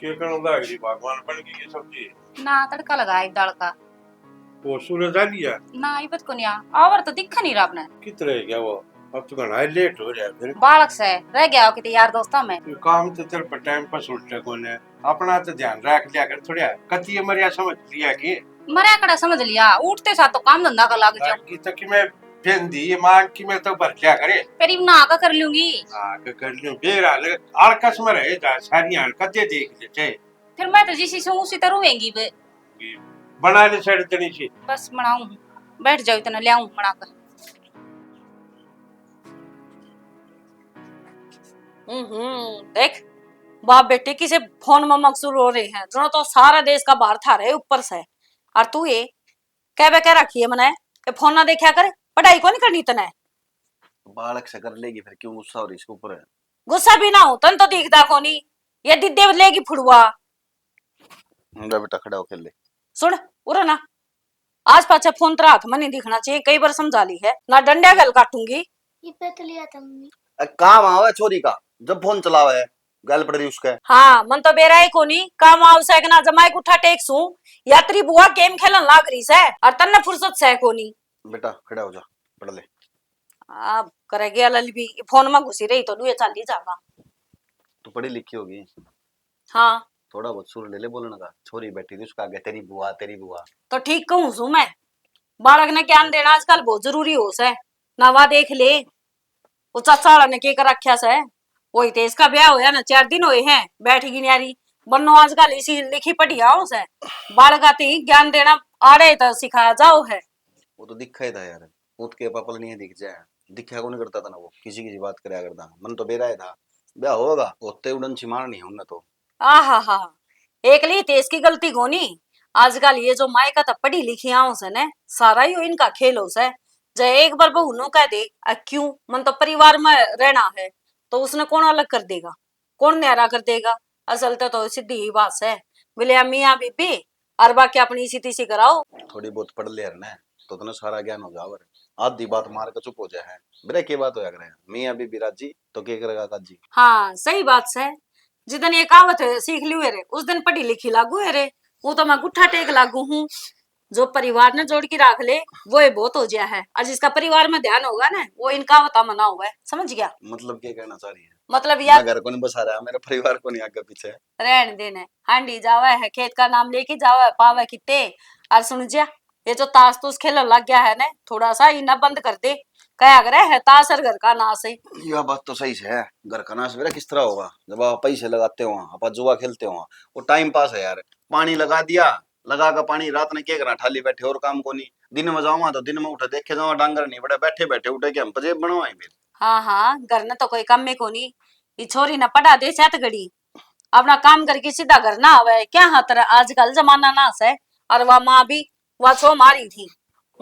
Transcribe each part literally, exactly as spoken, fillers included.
के करण लाग रही भगवान, बन गई ये सब्जी? ना, तड़का लगाया दाल का। वो सूरज आ लिया? ना, इबत को नहीं आ, आवर तो दिखा नहीं रहा आपने। कित रह गया वो? अब तो घना लेट हो रहा है फिर। बालक से रह गया हो किते यार दोस्तां में। ये काम तो तेरे पर टाइम पर सुलटे कोने। अपना तो ध्यान रख लिया कर थोड़ा। कति ये मरिया समझ लिया कि? मरिया कड़ा समझ लिया, उठते साथ तो काम धंधा का लग जाओ। बाकी तो कि मैं बेंदी ये मांग की मैं तो भर लिया करे। फिर इब नहा का कर लूंगी। नहा के कर लूं, बेरा ले, आलकस में रहे जा, सारी हरकतें देख ले, चाहे। फिर मैं तो जिसी सूं उसी तरह रहेंगी बे। बना ले साड़ी तनी सी। बस बनाऊं, बैठ जाओ, इतना ले आऊं बना कर। हम्म, देख, बाप बेटे किसे फोन में मगसूर हो रहे हैं, जो तो सारा देश का भार थारे ऊपर से। और तू ये कह बे कह रखी है मने, के फोन ना देखा कर, पढ़ाई कोनी करनी तने। बालक से कर लेगी फिर, क्यों गुस्सा हो रही इसके ऊपर? गुस्सा भी ना हो, तन तो दिखदा कोनी, ये दिद्दे लेगी फुड़वा। जा बेटा, खड़ा हो खेल ले। सुन, उरे ना, आज पाछा फोन तेरा हाथ में नहीं दिखना चाहिए, कई बार समझा ली है, ना डंडा गल काटूंगी। ये पे तो लिया था मम्मी। अ, काम आवे छोरी का, जब फोन चलावे है, गल पड़ रही उसके। हाँ, मन तो बेरा ही कोनी, काम आव से कि ना जमाई गुठा टेक सूं, या तेरी बुआ गेम खेलन लाग रही से, और तन्ने फुर्सत से कोनी। बेटा, खड़ा हो जा, पढ़ ले। अब करे गया ललबी, फोन में घुसी रही तो लुए चाली जावा। तू पढ़ी लिखी होगी। हाँ। थोड़ा बहुत सुर ले ले बोलने का। छोरी बैठी थी उसका आगे, "तेरी बुआ, तेरी बुआ।" तो ठीक कहूँ सू मैं, बालक ने ज्ञान देना आजकल बहुत जरूरी हो से। ना वा देख ले, वो चाचा वाला ने के कर रखा से। वही तो इसका ब्याह होया ना, चार दिन होए हैं, बैठ गई न्यारी। बन्नो आजकल इसी लिखी पढ़ी आओ से, बालक आते ही ज्ञान देना आड़े तो सिखाया जाओ है। वो तो दिखा ही था यार, ऊँट के पापल नहीं दिख जाए, दिखा कौन करता था ना वो, किसी किसी बात करया करता। मन तो बेरा ही था, ब्याह होगा, होते उड़न छिमान नहीं होना तो। आहा हा, एकली तो इसकी गलती कोनी। आजकल ये जो मायका तो पढ़ी लिखी आओ से ने, सारा ही इनका खेल हो से। जे एक बार बहू नो कह दे, "आ क्यों? मन तो परिवार में रहना है," तो उसने कौन अलग कर देगा, कौन न्यारा कर देगा? असल तो, तो सीधी ही बात से, बोले, "आ मियाँ बीबी, और बाकी अपनी इसी तीसी कराओ।" थोड़ी बहुत पढ़ ले ने, तो तने सारा ज्ञान हो जावर। आधी बात मार के चुप हो जाए है। बेरे के बात होया करे, मियाँ बीबी राजी तो के करेगा काजी। हाँ, सही बात से। जितनी ये कहावत है, सीख लियो रे, उस दिन पढ़ी लिखी लागू है रे। वो तो मैं गुठा टेक लागू हूँ। जो परिवार ने जोड़ के रख ले, वो ही बहुत हो गया है। और जिसका परिवार में ध्यान होगा ना, वो इन कहावतां में ना होगा। समझ गया? मतलब के कहना चाह रही है? मतलब मैं यार घर को नहीं बसा रहा, मेरा परिवार को नहीं आगे पीछे। रहन दे ने, हांडी जावे है, खेत का नाम लेके जावे, पावे किते। और सुन जा, ये जो ताश तूश खेलन लग गया है ना, थोड़ा सा इना बंद कर दे। कया करे है ताश और घर का नाश है। यह बात तो सही से है, घर का नाश मेरा किस तरह होगा जब आप पैसे लगाते हो, आप जुआ खेलते हो, वो टाइम पास है यार। पानी लगा दिया, लगा के पानी, रात ने के करा, ठाली बैठे और काम को नहीं। दिन में जावा तो दिन में उठे देखे जावा, डांगर नहीं बड़े, बैठे बैठे उठे के हम पजेब बनवाए फिर। हाँ हाँ, घर ने तो कोई काम में को नहीं। ये छोरी ने पढ़ा दे छत घड़ी, अपना काम करके सीधा घर ना आवे। क्या हाँ तेरा आजकल जमाना ना से। और वा माँ भी, वा छो मारी थी,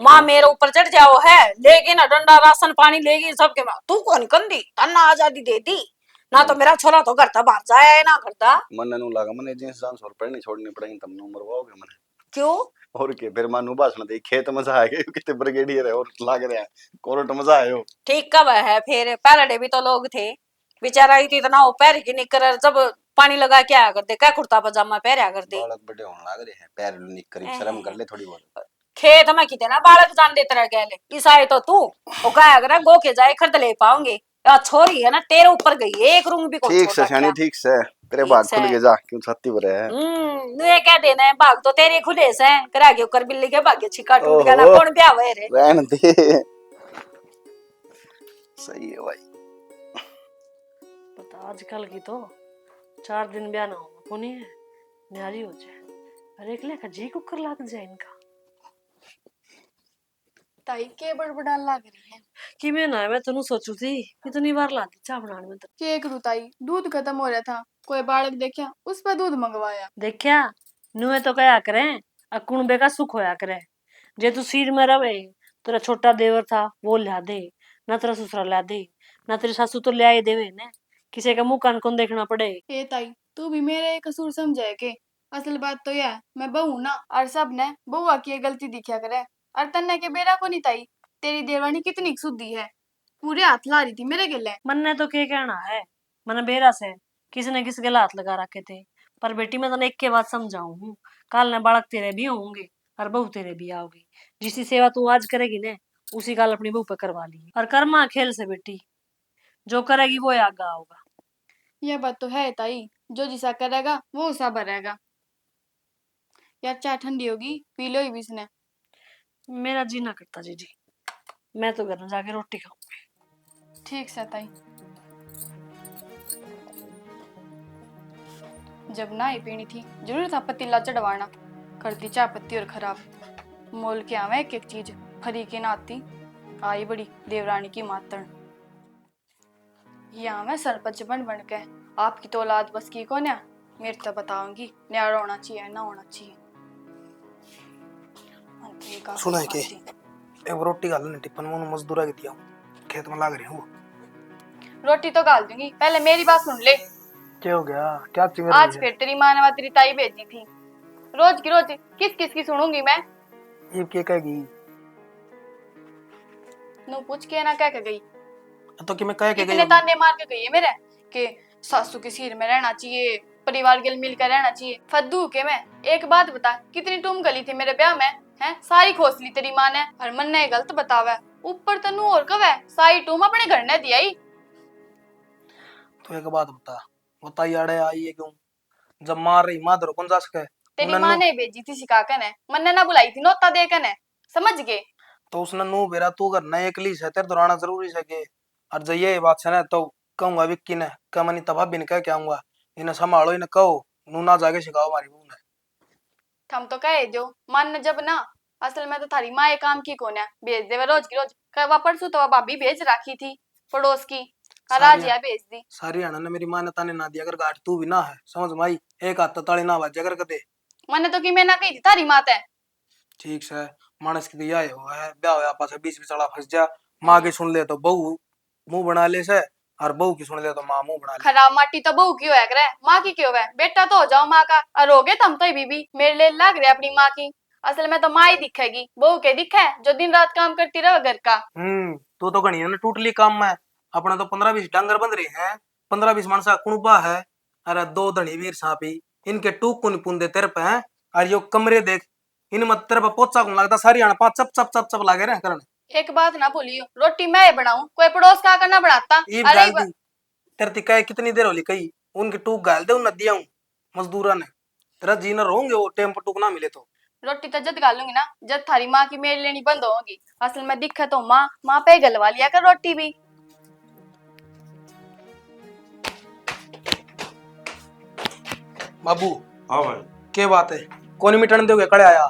माँ मेरे ऊपर चढ़ जाओ है, लेकिन डंडा राशन पानी लेगी सबके। माँ, तू कौन कंदी, तन्ना आजादी दे दी ना, तो मेरा छोरा तो घर तक बाहर जाया है ना करता। मन्ने नु लागा, मन्ने जींस जांस और पहनी छोड़नी पड़ेगी, तमने मरवाओगे मन्ने। क्यों? और के, फिर मानू भाषण दे, खेत में जा आए, कितने ब्रिगेडियर है और लाग रहे हैं, कोर्ट में जा आए हो। ठीक कब है फिर, पहले भी तो लोग थे, बेचारा इतनी इतना हो पैर की निकर, जब पानी लगा के आया कर दे, क्या कुर्ता पजामा पहरया कर दे। बालक बड़े होने लाग रहे हैं, पैर निकर की शर्म कर ले थोड़ी बहुत। खेत में किते ना बालक जान दे तेरा गैल, इस आए तो तू, वो कहा अगर गो के जाए खरीद ले पाऊंगे। या छोरी है ना, तेरे ऊपर गई, एक रूंग भी कौन ठीक से छोड़ सियाणी, रखा। ठीक से, तेरे ठीक भाग से। खुल के जा, क्यों छाती भरे है? हम्म, नु ये कह देना है, भाग तो तेरे खुले से, करा के ऊपर बिल्ली के भाग्य छिका टूट गया ना, ओहो। कौन ब्याह है रे? रहन दे। सही है भाई। पता आजकल की तो चार दिन ब्याह ना हो, कोनी है, न्यारी हो जाए। अरे एकले का जी कुकर लाग जाए इनका। ताई के बड़बड़ान लाग रही है? कि मैं ना, मैं तनु सोचू थी, कितनी बार लाती चाह बनाने में तो। के करूँ ताई, दूध खत्म हो रहा था, कोई बालक देखा, उस पर दूध मंगवाया। देखा, नुए तो कहा करें, अकुणबे का सुख होया करे। जे तू सीर में रहे, तेरा छोटा देवर था, वो ला दे, ना तेरा ससुरा ला दे, ना तेरी सासू तो ल्याए देवे ने, किसी का मुंह कान कौन देखना पड़े। ए ताई, तू भी मेरा एक कसूर समझे के? असल बात तो यह है, मैं बहू ना, और सब ने बहुआ की ये गलती दिखा करे। और तन्ने के बेरा को नहीं ताई, तेरी देवरानी कितनी सुधी है, पूरे हाथ ला रही थी मेरे गेले। मन्ने तो के कहना है, मने बेरा से किसी ने किसी गेले हाथ लगा रखे थे, पर बेटी, मैं तने एक के बात समझाऊं हूँ, काल ने बालक तेरे भी होंगे और बहू तेरे भी आओगी। जिसी सेवा तू आज करेगी ने, उसी काल अपनी बहू पे करवा ली। और कर्मा खेल से बेटी, जो करेगी वो आगा आओगा। यह बात तो है ताई, जो जिसा करेगा वो उसा भरेगा। यार, चाय ठंडी होगी, पी लो ही भी इसने। मेरा जी ना करता जीजी, मैं तो घर में जाके रोटी खाऊंगी। ठीक से ताई। जब ना ही पीनी थी, जरूर था पतीला चढ़वाना। कर दी चाय पत्ती और खराब। मोल के आवे एक एक चीज, फरी के ना आती। आई बड़ी देवरानी की मातन। या मैं सरपंच बन बन के आपकी तो औलाद बस की कोन्या। मेरे तो बताऊंगी, न्यारा होना चाहिए ना होना चाहिए। अंतरी का सुना है के? बातें। एक रोटी घाल ने टिप्पन में, मजदूरा के दिया हूँ, खेत में लाग रहे हूँ। रोटी तो घाल दूंगी, पहले मेरी बात सुन ले। क्या हो गया? क्या चिंगर आज फिर तेरी माँ ने वा तेरी ताई भेजी थी। रोज की रोज किस किस की सुनूंगी मैं? ये क्या कहेगी? नू पूछ के ना कह के गई। तो कि मैं कह के गई इतने हूँ? ताने मार के गई है मेरे कि सासू के सिर में रहना चाहिए, परिवार के मिलकर रहना चाहिए। फद्दू के मैं एक बात बता, कितनी टूम गली थी मेरे ब्याह में, हैं? सारी खोस ली तेरी माँ ने, और मन्ने गलत बतावे। ऊपर तो नू और कवे, सारी टूम अपने घर ने दिया ही। तो एक बात बता, वो ताई आड़े आई है क्यों? जब मार रही माँ धरो कौन जा सके? तेरी उन्हें माँ नू- ने भेजी थी सिखा के ने, मन्ने ना बुलाई थी, नोता दे के ने, समझ गए? तो उसने नू बेरा तू घर ना एकली से, तेरे तो रहना जरूरी से के? और जब ये बात से ना तो कहूंगा विक्की ने, कह मनी तब भाभी ने कह के आऊंगा, इन्हें संभालो, इन्हें कहो, नू ना जाके सिखाओ हमारी बहू ने। थम तो कहे जो, मान जब ना, असल में तो थारी माँ ये काम की कोन्या, भेज देवे रोज की रोज। कह वा परसों तो वा भाभी भेज राखी थी पड़ोस की, और आज सारी- या भेज दी। सारी हरियाणा ने मेरी माँ ने ताने ना दिया कर घाट तू भी ना है, समझ में आई? एक हाथ तो ताली ना बाजा कर कदे। मन्ने तो कि मैं ना कही थी थारी माँ ते। ठीक से, मानस की तो यह हो है, ब्याह होया पाछे बीस बीस आला फंस जा, माँ की सुन ले तो बहू मुंह बना ले से, और बहू की सुन ले तो माँ मुंह बना ले। खराब माटी तो बहू की होया करे, माँ की क्यों है? बेटा तो हो जाओ माँ का, और हो गए थम तो ही बीबी। मेरे लिए लाग रहे अपनी माँ की, असल में तो माँ ही दिखेगी, बहू के दिखे जो दिन रात काम करती रहे घर का। हम्म, तू तो घणी ने टूट ली काम में। अपना तो पंद्रह बीस डांगर बंध रहे हैं, पंद्रह बीस मानसा कुणबा है, अरे दो धनी वीर सांप ही, इनके टूक को नहीं पुंदे तेरे पे हैं। और यो कमरे देख, इन मत तेरे पे पोचा कौन लगता, सारी आण पा चप चप चप चप लागे रहे करन। एक बात ना भूलियो, रोटी मैं ही बनाऊं, कोई पड़ोस का आकर ना बनाता। ईब अरे घाल ब- दी, तेरे ती कहे कितनी देर होली कही, उनकी टूक घाल दे, उन नदिया हूँ मजदूरा ने। तेरा जी ना रोंगे वो टेम पर टूक ना मिले तो। रोटी तो जद घालूंगी ना, जद थारी माँ की मेल लेनी बंद होगी। असल में दिखे तो माँ, माँ पे ही गलवा लिया कर रोटी भी। बाबू, हाँ भाई। के बात है? कौन मिटन दोगे कड़े आया?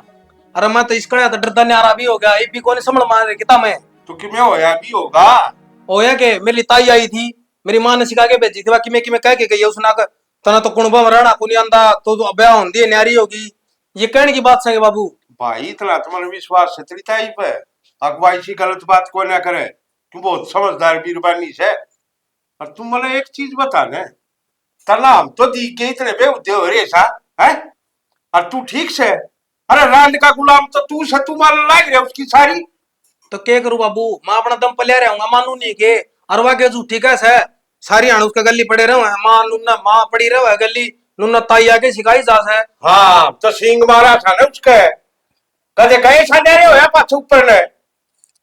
अरे मैं तो इस कड़े तो डरदा न्यारा भी हो गया, ये भी कौन संभल मार रहे किता मैं। तो किमें होया भी होगा। होया के मेरी ताई आई थी, मेरी माँ ने सिखा के भेजी थी, बाकी मैं किमें कह के गई है उसने, आकर तना तो कुणबा में रहना को नहीं आंदा, तो, तो ब्याह होंदी है न्यारी होगी, ये कहने की बात सके बाबू। भाई इतना तुम्हारा विश्वास है तेरी ताई पे, अगुवाई सी गलत बात को ना करे, तू बहुत समझदार बीरबानी से। और तू मला एक चीज बता ने, तला हम तो दी के इतने बेहुदे हो रहे सा, हैं? और तू ठीक से? अरे रांड का गुलाम तो तू से, तू मार लाग रहा उसकी सारी। तो के करूँ बाबू, मैं अपना दम पलिया रहूंगा, मानू नहीं के। अरवा के झूठी कह से, सारी हाण उसके गली पड़े रहो, माँ नुन्ना माँ पड़ी रहो गली, नुन्ना ताई आके सिखाई जा से। हाँ, तो सींग मारा था ना उसके, कदे गए सा न्यारे होया पाछे ऊपर ने,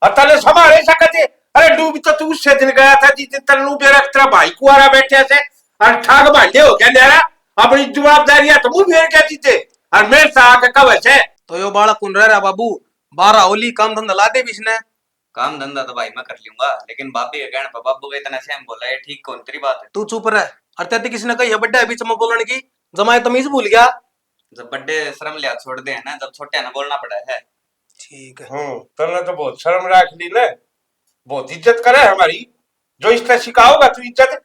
और तले संभाले सा कदे। अरे डूब तो तू उससे दिन गया था जिस दिन तन्नू बेरा तेरा भाई कुआरा बैठे से, और ठाक भांडे हो गया न्यारा। अपनी जवाबदारी है तो मुंह फेर गया जीते, और मेरे से आके कवे से। तो यो बालक कौन रह रहा बाबू, बारह होली काम धंधा ला दे भी इसने। काम धंधा तो भाई मैं कर लूंगा, लेकिन भाभी के कहने पर बाबू का इतना सहम बोला, ये ठीक कौन तेरी बात है। तू चुप रह, और तेरे किसने कही है बड्डे बीच में बोलने की, जमाए तमीज भूल गया। जब बड्डे शर्म लिया छोड़ दे है ना, जब छोटे ने बोलना पड़ा है। ठीक है। हम्म, तन्ने तो बहुत शर्म रख ली ना, बहुत इज्जत करे हमारी, जो इसने सिखाओगा तू इज्जत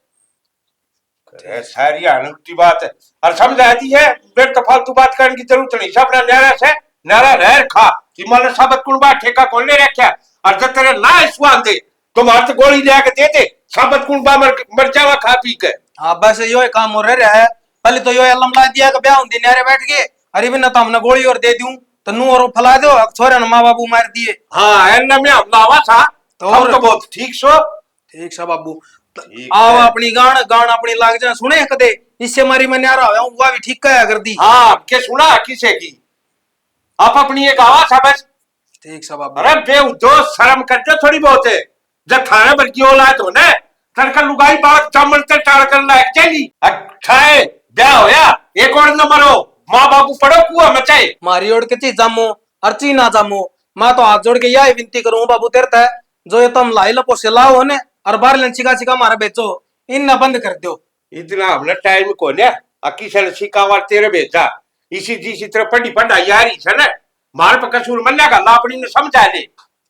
करे। सारी हाण उल्टी बात है, और समझा दी है, मेरे तो फालतू बात करने की जरूरत नहीं, सब अपना न्यारा से न्यारा रह रखा। कि माने साबत कुणबा ठेका कौन ले रखा, और जब तेरे ना सुहान दे तो मार तो गोली ले आके दे दे, साबत कुणबा मर, मर जावा खा पी के। हाँ, बस यो ही काम हो रहा है। पहले तो यो अलम ला दिया कि ब्याह होंदी न्यारे बैठ के, अरे भी ना तो हमने गोली और दे दूं, तो नू और फैला दो, छोरे ने माँ बाबू मार दिए। हाँ, एन्ना में हमला हुआ था, तो हम और तो बहुत ठीक सो। ठीक सा बाबू, ठीक आओ है। अपनी गान, गान अपनी लाग जा, सुने कदे। इससे मारी मैं न्यारा होया हूँ, वा भी ठीक कहा कर दी। हाँ, के सुना किसे की? आप अपनी ये गावा समझ। ठीक सा बाबा। अरे बेहुदो, शर्म कर दे थोड़ी बहुत। जब थारे बरगी औलाद हो ना, तड़का लुगाई बात जमन ते टाल कर लायक चली। अठाए ब्याह होया, एक और नंबर हो, माँ बाबू पड़ो कुआ मचाए। मारी ओड़ के ची जामो, और ची ना जामो। मैं तो हाथ जोड़ के यही विनती करूँ बाबू तेरे ते, जो ये तुम लाई लपो से लाओ ने, और बाहर लन चिका चिका मारे बेचो, इन ना बंद कर दो। इतना हमने टाइम को ने, आ किसे ने सिखावा तेरे भेजा। इसी जिस तरह पढ़ी पढ़ा यारी से ना, मार पे कसूर मन्ना का लापड़ी ने समझा ले,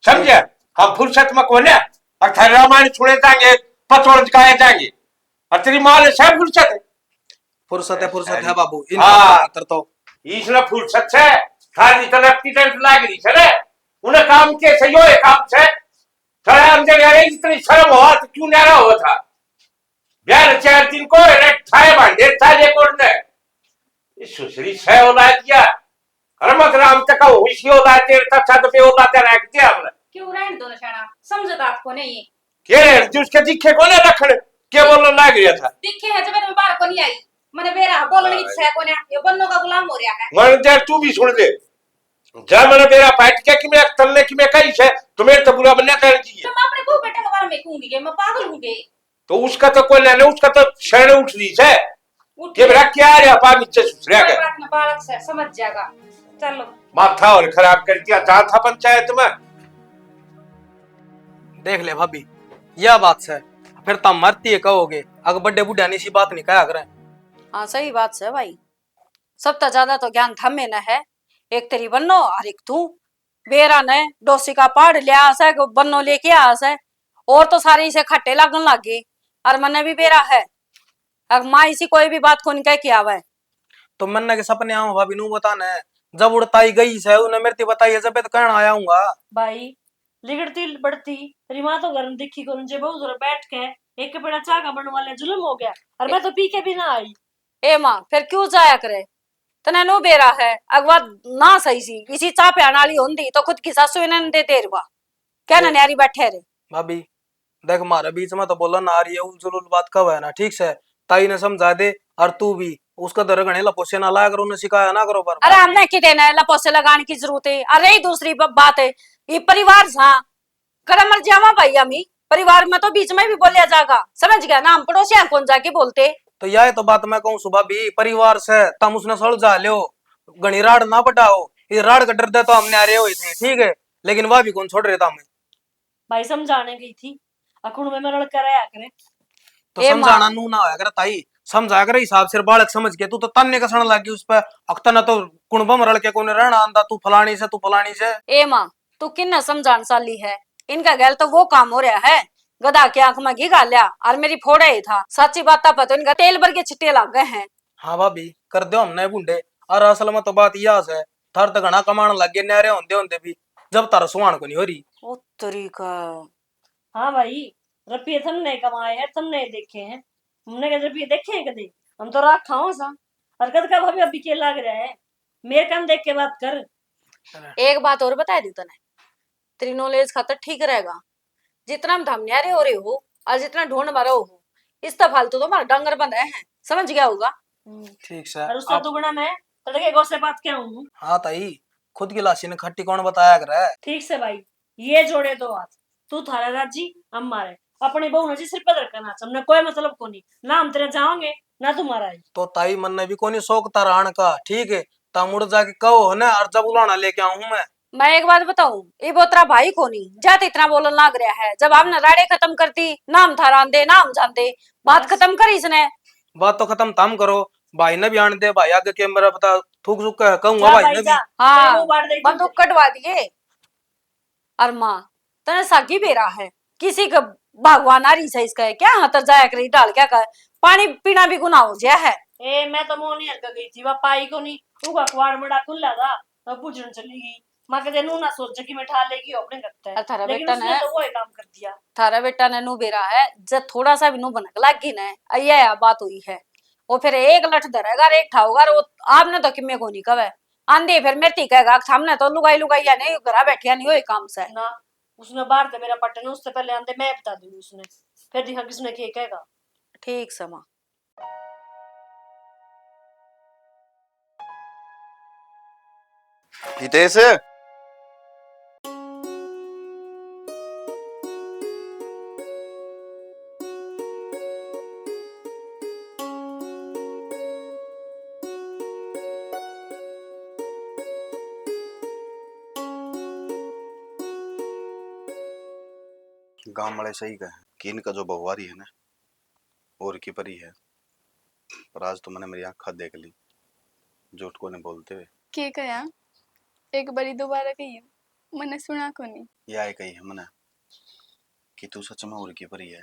समझे? हम फुर्सत में को ने, और थारे रामायण सुने जाएंगे, पतोड़ जगाए जाएंगे, और तेरी माँ ने सब फुर्सत है। फुर्सत है, फुर्सत है बाबू, इन हाँ। खातर तो। इसने फुर्सत से, थारी तरफ की टेंट लाग रही से ना, उन्हें काम के सही हो, काम से, थारे अंदर यार इतनी शर्म हो, तो क्यों न्यारा हुआ था? ब्याह चार दिन को रे ठाए भांडे था ये कोड ने। इस सुसरी सह औलाद किया। अरे मत राम तक का हुई सी औलाद तेरे तक छत पे औलाद रख दिया हमने। क्यों रहन दो ना शाना, समझदार को नहीं। के रे जो उसके दिखे को ना लखन, के बोलने लग रहा था? दिखे है जब मैं बाहर को नहीं आई। मैंने बेरा बोलने की सह को ना, ये बन्नो का गुलाम हो रहा है। मन दे तू भी सुन ले। जा मैंने बेरा बैठ के कि मैं तन्ने कि मैं कही से, तुम्हें तो बुरा बनना चाहिए। तो मैं अपने बहू बेटे के बारे में कहूंगी, मैं पागल हूँ बे। तो उसका तो कोई लेने, उसका तो शरण उठ रही से। उठ ये बेटा क्या रे, अपा नीचे सुसरिया कोई कर। बात ना, बालक से समझ जाएगा। चलो। माथा और खराब कर दिया, जा था पंचायत में। देख ले भाभी, यह बात से, फिर तम मरती है कहोगे, अगर बड़े बुढ़ा ने इसी बात नहीं कहा करें। हाँ, सही बात से भाई, सबसे ज्यादा तो ज्ञान थमे न है, एक तेरी बन्नो और एक तू। बेरा ने डोसी का पाड़ लिया से, बन्नो लेके आ से, और तो सारे इसे खट्टे लागन लाग गए। और मन्ने भी बेरा है, और माँ इसी कोई भी बात को नहीं कह के आवे। तो मन्ने के सपने आऊं भाभी नू बताने, जब उड़ताई गई से, उन्हें मेरे ते बताई है, जब तो कहना आया हूँगा। भाई, लिगड़ती बड़ती तेरी माँ तो घर में दिखी कौन जे, बहू जरा बैठ के एक पेड़ा चाह का बनवा ले, जुल्म हो गया। और मैं तो पी के भी ना आई। ए माँ, फिर क्यों जाया करे? तने नो बेरा है, अगवा ना सही सी, इसी चाह प्याण वाली होंदी तो खुद की सासू इन्हें दे देरवा। क्या ना ए, न्यारी बैठे रे। भाभी, देख, म्हारे बीच में तो बोला ना आ रही है, उलझुल उल बात कब है ना, ठीक से? ताई ने समझा दे, और तू भी उसका दर घणे लपोसे ना लाया करो, उन्हें सिखाया ना करो बार-बार। अरे, हमने किते ने लपोसे लगाने की जरूरत है? अरे, रही दूसरी ब-, बात है, ये परिवार सा, कदम मर जावा भाई, हम ही परिवार में तो बीच में भी बोलिया जागा, समझ गया ना? हम पड़ोसियां कौन जाके बोलते। तो यह तो बात मैं कहूँ सुबह भी, परिवार से तम उसने सुलझा लो, घणी राड़ ना बढ़ाओ। ये राड़ का डर दे तो हमने आ रहे हुए थे, ठीक है, लेकिन वह भी कौन छोड़ रहे था हमें। भाई समझाने गई थी, अखुण में मैं लड़का रहा करे। तो ए माँ। समझाना नू ना होया करे ताई, समझाया करे हिसाब से, बालक समझ के। तू तो ताने कसण लग गई उस पे, अक तने तो कुणबा में रल के कोने रहना आंदा, तू फलानी से, तू फलानी से। ए माँ, तू किन्ने समझान साली है? इनका गैल तो वो काम हो रहा है, गधा की आंख में घी घाल्या और मेरी फोड़ा ही था। साची बात पे तो इनका तेल भर के छिट्टे लग गए हैं। हाँ भाभी, कर दो हमने बूढ़े। और असल में तो बात यह है, थार तो घणा कमाण लग गए न्यारे होंदे होंदे भी, जब तार सुहान को नहीं हो रही। ओ तरीका। हाँ भाई, रुपये थमने कमाए हैं, थमने देखे हैं, हमने कदे रुपये देखे हैं कदे? हम तो राख खाओ सा। और कद का भाभी अभी के लाग रहा है, मेरे कान देख के बात कर। एक बात और बता दूं तने, तेरी नॉलेज खातर ठीक रहेगा। जितना हम धमनियारे हो रहे हो और जितना ढूंढ मारो हो, इस तो फालतू तो हमारा डांगर बंद है, समझ गया होगा। हम्म। ठीक सर, और उससे आप दुगना मैं तड़के गौ से बात क्या हूँ। हाँ ताई, खुद की लाशी ने खट्टी कौन बताया करे? ठीक से भाई, ये जोड़े दो हाथ, तू थारा राजी, हम मारे। अपनी बहू ने जी सिर पे धर के नाच, हमने कोई मतलब को नहीं, ना हम तेरे जाओगे ना तुम्हारा ही। तो ताई, मन्ने भी कोनी शौक तारा आण का, ठीक है? ता मुड़ जाके कहो हो ना, और जब उलाना लेके आऊं मैं। मैं एक बात बताऊं, ये बोतरा भाई कोनी, जा तो इतना बोलन लाग रहा है। जब हमने राड़े खत्म कर दी, ना हम थारा आंदे ना हम जांदे। बात बस। खत्म कर इसने। बात तो खत्म तम करो, भाई ने भी आन दे, भाई आगे कैमरा बता थूक चुका है, कहूंगा जा भाई भाई ने भी। जा, हाँ, तेरे मुंह बांट दे बंदूक कटवा दिए। अर माँ, तने सागी बेरा है, किसी के भगवान आ रही से इसका है क्या? हाँ, तर जाया करी ढाल क्या कर, पानी पीना भी गुनाह हो गया है। ए, मैं तो मोहनी हल्का गई थी, वह पाई को नहीं, उगा कुआड़ बड़ा खुला था, तो बुझन चली गई। माँ कहते नू ना सोच कि मैं ठा लेगी अपने घर ते। अरे थारा लेकिन बेटा उसने ने, तो वही काम कर दिया। थारा बेटा ने नू बेरा है, जब थोड़ा सा भी नू भनक लाग गई ना, ये बात हुई है। वो फिर एक लठ धरेगा, एक ठाओगा, वो आपने तो किम्मे को नहीं कवे। आंदे फिर मेरे ती कहेगा, "सामने तो लुगाई लुगाई है नहीं, घरा बैठिया नहीं होए काम से।" ना, उसने बाहर तो मेरा पटन, उससे पहले आंदे मैं बता दूंगी उसने। फिर देखा किसने के कहेगा। ठीक सै माँ। हितेश। गांव वाले सही कहे कि इनका जो बहुआरी है ना, और की परी है। पर आज तो मैंने मेरी आंखा देख ली, झूठ को नहीं बोलते हुए। के कहा? एक बारी दोबारा कही, मैंने सुना कोनी। या कही है मैंने कि तू सच में और की परी है।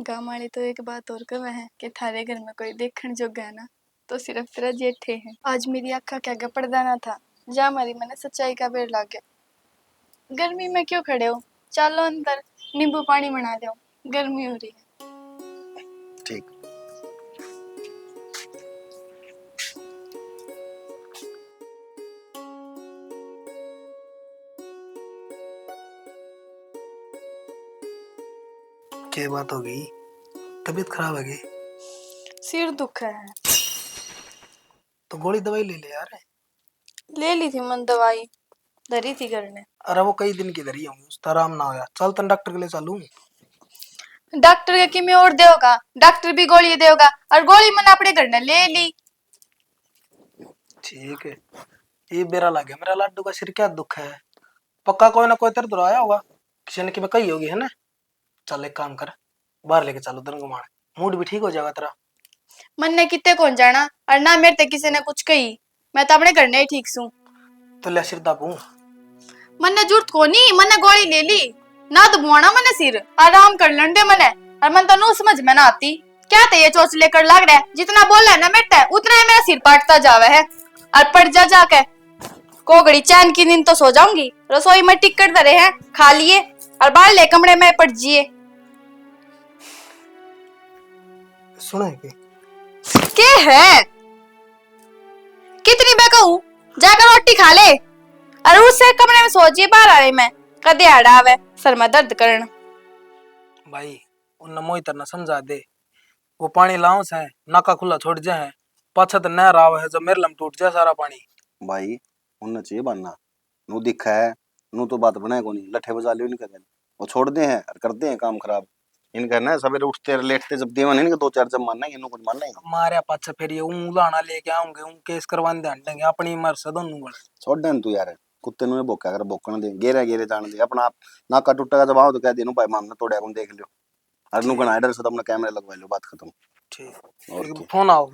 गांव वाले तो एक बात और कहे हैं कि थारे घर में कोई देखण जोगा है ना, तो सिर्फ तेरा जेठे है। आज मेरी आंखा के आगे पर्दा ना था, जा मारी मैंने सच्चाई का बेर लाग गया। गर्मी में क्यों खड़े हो, चालो अंदर, नींबू पानी बना दो, गर्मी हो रही है। ठीक। के बात हो गई? तबीयत खराब है के? सिर दुख है। तो गोली दवाई ले ले यार। ले ली थी मन दवाई, धरी थी घर ने। अरे वो कई दिन की धरी होंगी, उसका आराम ना होया। चल तन डॉक्टर के ले चलूं। डॉक्टर के किमे और देगा, डॉक्टर भी गोली देगा, और गोली मन अपने घर ने ले ली। ठीक है, ये बेरा लग गया मेरा लाडू का सिर क्या दुख है। पक्का कोई ना कोई तेरे धोरै आया होगा, किसी ने किमे कही होगी है ना। चल एक काम कर, बाहर लेके चलो तन घुमाण, मूड भी ठीक हो जाएगा तेरा। मन्ने किते कौन जाना, और ना मेरे ते किसी ने कुछ कही, मैं तो अपने घर ने ही ठीक सूं। तो ले सिर दाबू। मन्ने जरूरत कोनी, मन्ने गोली ले ली, ना दबवाना मन्ने सिर, आराम कर लेने दे मन्ने। और मन तो नू समझ में ना आती, क्या ते ये चोचले कर लाग रहा है, जितना बोल रहा है ना मेरे ते, उतना ही मेरा सिर पाटता जावे है। और पड़ जा जाके। को घड़ी चैन की नींद तो सो जाऊंगी। रसोई में टिकट धरे हैं, खा लिए और बाहर ले कमरे में पड़ जिए। सुना है के? के है? कितनी बार कहूं, जाकर रोटी खा ले और उसे कमरे में सो जिए, बाहर आने में कदे आड़ा आवे, सर में दर्द करण। भाई, उन्हें मोहित ने समझा दे, वो पानी लाऊं से, नाका खुला छोड़ जा है, पाछे तो नहर आवे है, जो मेरे लम टूट जा सारा पानी। भाई, उनने चाहिए बहाना, नू दिखा है, नू तो बात बने कोनी, लठे बजा लियो इनके गल, वो छोड़ दे हैं और करते हैं काम खराब। इनका ना सवेरे उठते और लेटते जब देवन इनके दो चार जब मारना है, इन्हों कुछ मारना है। मारया पाछे फिर ये ऊं लाना लेके आऊंगे, ऊं केस करवाने दे हटेंगे, अपनी मर से दोनों बड़े। छोड़ दे न तू यार, कुत्ते नु भोक्या कर भोकण दे, गेरे गेरे जान दे, अपना आप नाका टूटेगा जब आओ तो कह दे, "नु भाई मामला तोड़या कौन देख लियो।" अरे नु ठीक। घणा डर से तो अपना कैमरे लगवा लो, बात खत्म। ठीक। और एक क्या? फोन आओ।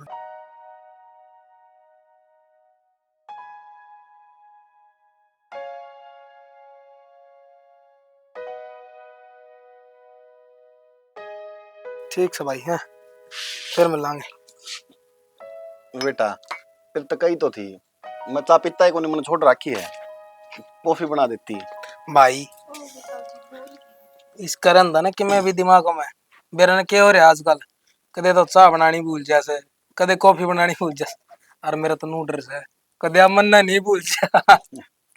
ठीक से भाई, हैं? फिर मिलांगे। बेटा, फिर तो कही तो थी, मैं चा पीता ही कोनी, मैंने छोड़ रखी है। कॉफी बना देती। भाई, इस करन दा ना कि मैं भी दिमाग में, बेरा ने के हो रहा आजकल, कदे तो चाय बनानी भूल जा से, कदे कॉफी बनानी भूल जा से। और मेरा तो नू डर से, कदे आप मन्ना नहीं भूल जा।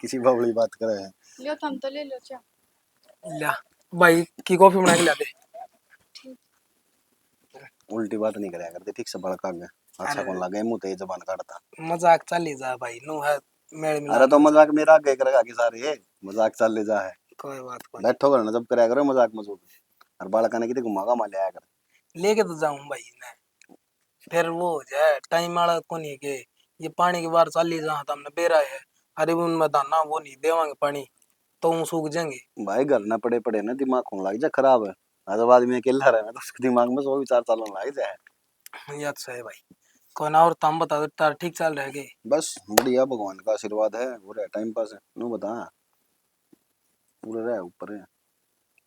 किसी बावली बात करे है। लियो, थम तो ले लो चाय। ल्या, भाई की कॉफी बना के ला दे। ठीक। उल्टी बात नहीं करया करते, ठीक से बड़का आगे। अच्छा अरे। कौन लगे, मुंह ते जबान काटता। मजाक चल ही जा भाई, नु है मेल मिलाप। अरे तो मजाक मेरा आगे करेगा कि सारे, मजाक चल ले जा है। कोई बात कोनी। बैठो करो ना, जब करया करो मजाक मजूक। और बालका ने किते घुमागा मा ले आया कर। लेके तो जाऊं भाई ने। फिर वो हो जाए, टाइम वाला कोनी के, ये पानी के बाहर चाली जा, तो हमने बेरा है, अरे उनमें धाना वो नहीं देवांगे पानी, तो वो सूख जाएंगे। भाई, घर ना पड़े पड़े ना दिमाग होने लग जा खराब। जब आदमी अकेला रहे ना, तो उसके दिमाग में सौ विचार चलने लग जाए। ये अच्छा है भाई। कोई ना, और तुम बता दो, तार ठीक चल रहे के? बस बढ़िया, भगवान का आशीर्वाद है, हो रहा है टाइम पास। नू बता, पूरा रह ऊपर है।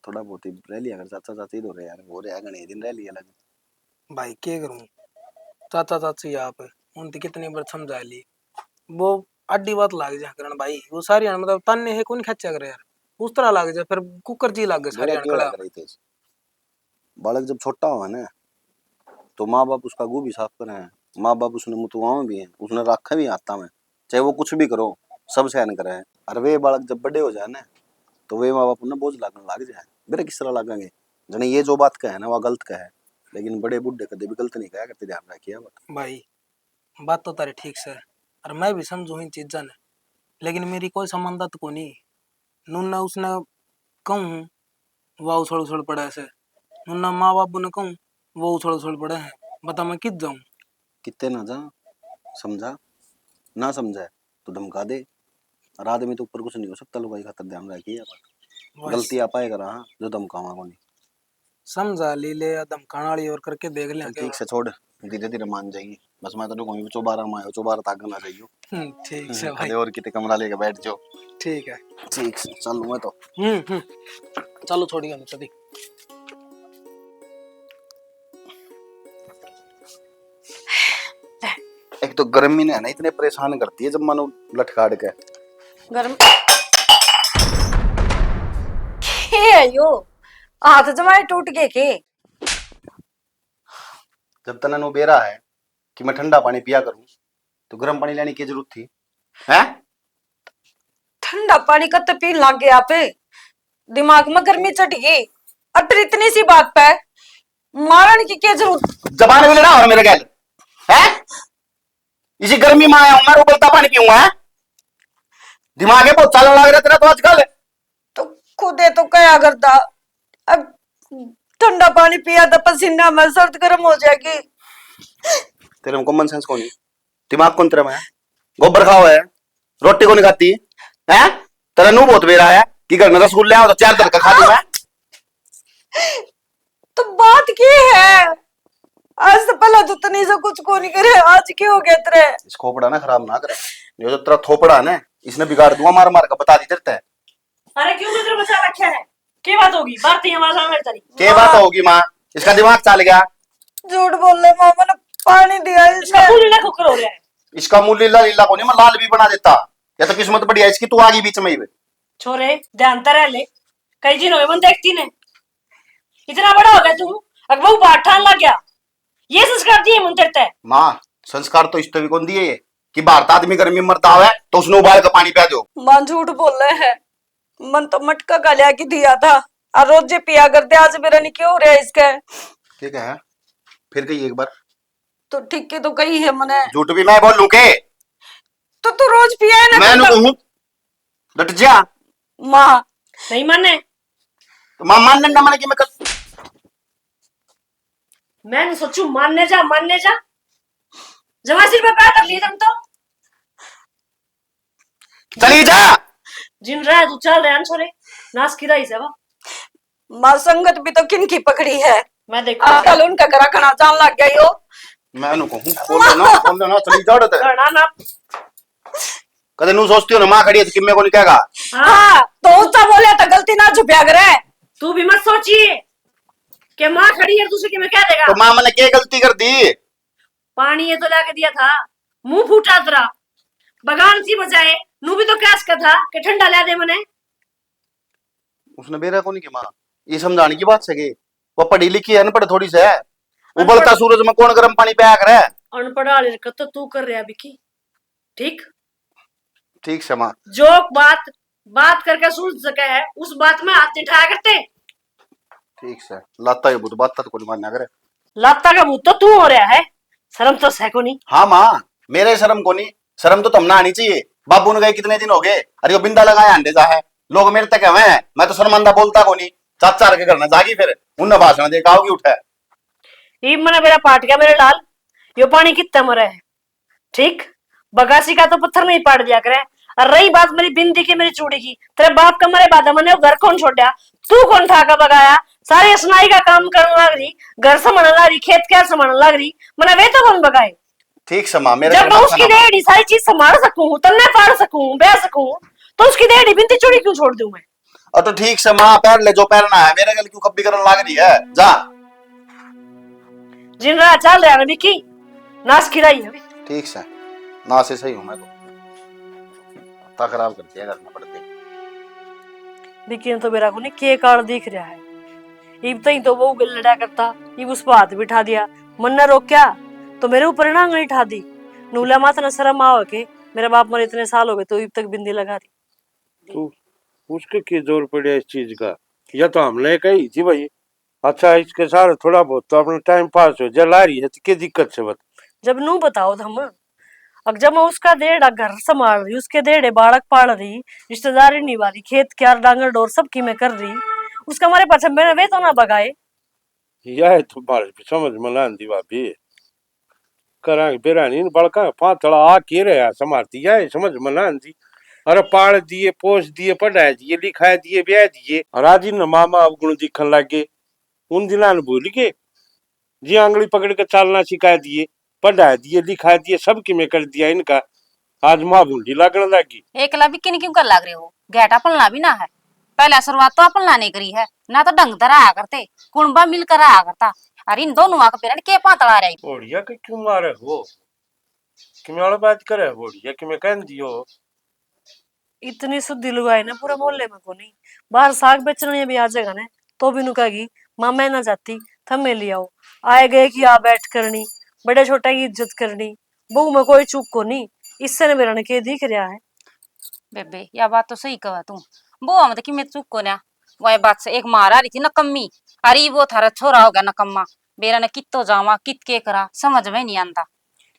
थोड़ा बहुत ही रह लिया कर, चाचा चाची तो रहे यार, हो रहा है, घणे दिन रह लिया लग। भाई के करूं, चाचा चाची आप, उनती कितनी बार समझा ली, वो आडी बात लाग जा करण भाई। वो सारी हाण मतलब ताने है कौन खेचा करे यार, उस तरह लाग जा, फिर कुकर जी लाग गए सारी हाण कला। बालक जब छोटा हो ना, तो माँ बाप उसका गू भी साफ करे हैं, माँ बाप उसने मुतवावे भी हैं, उसने राखे भी हाथा में, चाहे वो कुछ भी करो, सब सहन करे हैं। और वे बालक जब बड़े हो जाए ना, तो वे माँ बाप उन्हें बोझ लागने लग जाए। मेरे किस तरह लागेंगे? जने ये जो बात कहे ना, वो गलत कहे, लेकिन बड़े बूढ़े कदे भी गलत नहीं कहा करते, ध्यान रखिए बात। भाई, बात तो तारी ठीक से, और मैं भी समझू इन चीजा ने, लेकिन मेरी कोई समानता तो कोनी। नूना उसने कहूँ, वो उछल उछल पड़े से, नूना माँ बाबू ने कहूँ, वो उछल उछल पड़े हैं। बता, मैं कित जाऊँ? कितने ना जा, समझा, ना समझा तो धमका दे। और आदमी तो ऊपर कुछ नहीं हो सकता, लुगाई खातर ध्यान रखिए। बस। गलती आप आए करा, हाँ, जो धमकावा कोनी। समझा ली ले या धमकाने वाली और करके देख ले चल, आगे। ठीक से छोड़, धीरे धीरे मान जाएगी। बस मैं तो कहूँ, चौबारा में आयो, चौबारा तक ना जाइयो। हम्म, ठीक से हम्म, भाई। कदे और किते कमरा लेके बैठ जाओ। ठीक है। ठीक से, चल मैं तो। हम्म, हम्म। चलो, छोड़िए ना, चली। एक तो गर्मी ने है ना, इतने परेशान करती है, जब मानो लटकाड़ के। गर्म के है यो? हाथ जमाए टूट गए के? जब तने नु बेरा है कि मैं ठंडा पानी पिया करूं, तो गर्म पानी लेने की जरूरत थी, हैं? ठंडा पानी कब तक पीन लग गए आप? दिमाग में गर्मी चढ़ गई, और फिर इतनी सी बात पे मारण की क्या जरूरत? जबान भी लड़ा और मेरे गैल, हैं? इसी गर्मी में आया हूं मैं, उबलता पानी पीऊंगा, हैं? दिमाग है बहुत चालन लग रहा तेरा तो आजकल। तो खुदे तो कहा करता, अब ठंडा पानी पिया तो पसीना में सर्द गर्म हो जाएगी। तेरे में common sense कौन है? दिमाग कौन तेरे में है? गोबर खाओ है, रोटी को नहीं खाती है? तेरा नू बहुत बेरा है कि घर में रसगुल्ले आओ तो चार धर के खा लूं मैं। तो बात की है? आज से पहला तो तनी से कुछ को नहीं करे, आज क्यों हो गया तेरे? इस खोपड़ा ना खराब ना करे, ये जो तेरा थोपड़ा है ना, इसने बिगाड़ दूंगा मार मार के, बता दी तेरे ते। अरे क्यों नजर बचा रखे है? के बात होगी? बात ही आवाज आ मेरी तारी। के बात होगी माँ? इसका दिमाग चल गया। झूठ बोल रहे माँ, मैंने पानी दिया इसका इसने। मुंह लीला कुकर हो रहा है। इसका मुंह लीला लीला को नहीं, मैं लाल भी बना देता। या तो किस्मत बढ़िया इसकी, तू आ गई बीच में ही। छोरे, ध्यान तो रह ले, कई दिन हो गए मन देखती ने, इतना बड़ा हो गया तू, अगबू बात ठान लग गया। ये संस्कार दिए मन तेरे ते। माँ, संस्कार तो इस तो भी कौन दिए ये कि भारत आदमी गर्मी में मरता है तो उसने उबाल के पानी पिया दो। माँ झूठ बोल रहे हैं, मन तो मटका का लिया के दिया था, और रोजे पिया करते, आज मेरा नहीं क्यों हो रहा इसका? ठीक है, फिर कही एक बार। तो ठीक के तो कही है मने। झूठ भी मैं बोलूं के? तो तू रोज पिया है ना, मैं तो नु कहूं, डट जा। माँ। नहीं माने। तो माँ मानने ना माने कि मैं कर मैंने सोचू मानने जा, मानने जा। जमा सिर पे पैर कर लिए तुम तो। चली जा। जिन रहा तू चल रहा छोरे, नाश की रही से वो। माँ संगत भी तो किन की पकड़ी है। मैं देखूं। आजकल उनका करा खना जान लग गया यो। मैं नु कहूं, बोलो ना, बोलो ना, चली जा उड़े ते। घना ना। कदे नु सोचती हो ना, माँ खड़ी है तो किम्मे को नहीं कहेगा। हाँ। हाँ, तो ऊंचा बोले तो गलती ना छुपया करे। तू भी मत सोचिए कि माँ खड़ी है, दूसरे की मैं कह देगा। तो माँ मैंने क्या गलती कर दी? पानी ये तो लाके दिया था, मुंह फूटा तेरा। बगान सी बजाए, नू भी तो कह सका था कि ठंडा ला दे मने। उसने बेरा को नहीं कि माँ, ये समझाने की बात से कि वो पढ़ी लिखी है, अनपढ़ थोड़ी से है। अनपढ़। उबलता सूरज में कौन गर्म पानी पिया करे? अनपढ़ वाली हरकत तो तू कर रहा विकी, ठीक? ठीक से माँ। जो बात, बात करके सुलझ सके है, उस बात में हाथ नहीं उठाया करते। ठीक से, लाता के भूत बात तो कोनी मान्या करे। लाता का भूत तो तू हो रहा है, शर्म तो सै कोनी। हाँ माँ, मेरे शर्म कोनी, शर्म तो तमने आनी चाहिए। बाबू ने गए कितने दिन हो गए, अरे यो बिंदा लगाया अंडे जा है, लोग मेरे तक हवे हैं, मैं तो शर्मांदा बोलता कोनी। चाचा के घर न जागी फिर, उन्हें भाषण दे के आओगी उठे। इब मने बेरा पाट गया मेरे लाल, यो पानी कित्ते मरे है? ठीक, बगासी का तो पत्थर नहीं पाड़ दिया करे। और रही बात मेरी बिंदी की, मेरी चूड़ी की, तेरे बाप का मरे बाद मैंने वो घर कौन छोड़ा? तू कौन ठा का बगाया? सारे सुनाई का काम करने लग रही, घर संभालने लग रही, खेत क्या संभालने लग रही, मने वे तो कौन बगाए? ठीक से माँ, मेरे जब घर मैं मत उसकी खाना। देड़ी सारी चीज संभाल सकूं, तन्ने पाल सकूं, ब्याह सकूं, तो उसकी देड़ी बिंदी चूड़ी क्यों छोड़ दूं मैं? और तो ठीक से माँ, पहन ले जो पहनना है, मेरे गल क्यों खब्बी करने लाग रही है? जा। जिन रहा चल रहा है विकी, नाश खिलाई है। ठीक से, नाश ही सही हूँ मैं तो। हत्ता खराब कर दिया घर में पड़ते। विकी ने तो मेरा को नहीं के काल दिख रहा है। इब तई तो वो लड़ा करता, इब उस पर हाथ बिठा दिया। मन ने रोक्या तो मेरे ऊपर ना आंगली ठा दी। नूला मात ने शर्म आओ के, मेरा बाप मरे इतने साल हो गए तो इब तक बिंदी लगा रही। तो उसके के जोर पड़ा इस चीज का? या तो हमने कही थी भाई, अच्छा, इसके सारे थोड़ा बहुत तो अपना टाइम पास हो जा, ला रही है तो क्या दिक्कत से बता? जब नू बताओ थम, अब जब मैं उसका देड़ा घर संभाल रही, उसके देड़े बालक पाल रही, रिश्तेदारी निभा रही, खेत क्यार डांगर डोर सब की मैं कर रही, उसका मारे पाछे मैंने वे तो ना भगाए। यह तो बात समझ में ना आंदी भाभी। करांगे बेरा नहीं, बड़का पातला आ के रहा समारती, यह समझ में ना आंदी। अरे पाल दिए, पोस दिए, पढ़ा दिए, लिखा दिए, ब्याह दिए, और आज इन मामा अवगुण दिखन लग गए। उन दिनां ने भूल गए, जी आंगली पकड़ के चालना सिखा दिए, पढ़ा दिए, लिखा दिए, सब किमें कर दिया इनका। आज माँ भूंडी लागण लागी। एकला भी किन क्यों कर लाग रहे हो? घेटा पलना भी ना है। पहला शुरुआत तो अपन लाने करी है, ना तो ढंग तरह आया करते, कुणबा मिलकर आया करता। अरे इन दोनों आके पेरन के पातला रही। होड़िया के क्यों मारे हो? किमें वाला बात करे होड़िया, किमें कह दियो। इतनी सुद्धी लुगाई ना पूरे मोहल्ले में कोनी। बाहर साग बेचने भी आ जाएगा ना, तो भी नु कहेगी, "माँ, मैं ना जाती, थमे ले आओ।" आए गए की आ बैठ करनी, बड़े छोटे की इज्जत करनी। बहू में कोई चूक कोनी, इससे ने मेरा ने के दिख रहा है। बेबे, या बात तो सही कहा तू। बहू में तो किमें चूक कोन्या। वह बात से एक मार आ रही थी नकम्मी, अरे वो थारा छोरा हो गया नकम्मा। बेरा ने कित तो जावा, कित के करा, समझ में नहीं आंदा।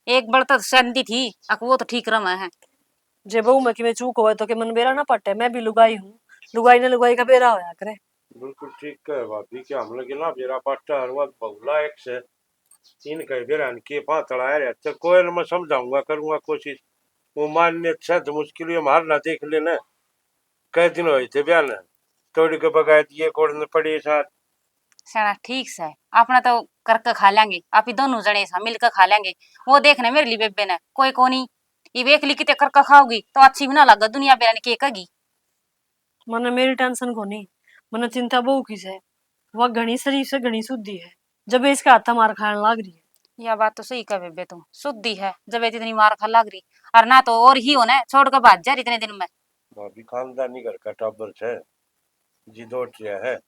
एक बल तो सहंदी थी, अक वो तो ठीक रहा है। जे बहू में किमें चूक होवे तो के मन बेरा ना पटे, मैं भी लुगाई हूँ, लुगाई ने लुगाई का बेरा होया करे। बिल्कुल ठीक कहे भाभी, के हम लगे ना बेरा पाटा हर वक्त बहुला एक से, इनका ही बेरा ने के पातला आ रहा, चल कोई ना, मैं समझाऊंगा, करूंगा कोशिश। वो मान्य अच्छा तो मुश्किल ये मारना देख लेना। कै दिन होए थे ब्याह ने, तोड़ के बगा दिए, कोड़ ने पड़े साथ। सना ठीक से, अपना तो करके खा लेंगे, आप ही दोनों जने सा मिलकर खा लेंगे। वो देखने मेरे लिए बेबे ने कोई कोनी, इब एकली किते करके खाओगी तो अच्छी भी ना लगे, दुनिया बेरा ने के कहेगी। मने मेरी टेंशन कोनी, मने चिंता बहू की सै। वा घणी शरीफ सै, घणी शुद्धि है, जब इसके हाथ मार खाण लाग रही है। या बात तो सही कह बेबे तू, शुद्धि है जब ये इतनी मार खा लाग रही, और ना तो और ही होना छोड़ के भाज जा रही इतने दिन में। भाभी खानदानी घर का टाबर सै, जी दोट रहा है,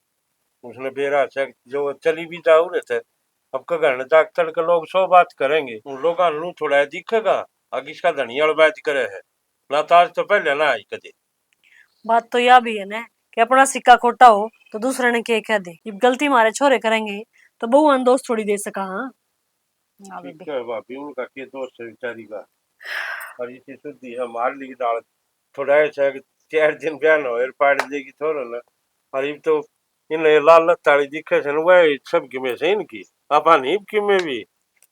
उसने बेरा सै जो चली भी जाऊ रहे थे, अब के घर जाग तड़ के लोग सौ बात करेंगे, उन लोगां नू थोड़ा दिखेगा, आगे इसका धनियाल बात करे है, ना तो आज तो पहले ना आई कदे। बात तो या भी है ना कि अपना सिक्का खोटा हो तो दूसरे ने के कह दे। इब गलती मारे छोरे करेंगे तो बहू ने दोष थोड़ी दे सका। हाँ। हाँ, ठीक बेबे। है भाभी, उनका के दोष है बेचारी का। और इसी शुद्धि है, मार ली डाल, थोड़ा ऐसा है कि चार दिन बयान हो और पाड़ देगी थोड़ा ना। और इब तो इन ये लाल लत्ताली दिखे से न, वह सब किमें से इनकी, आपा नहीं किमें भी।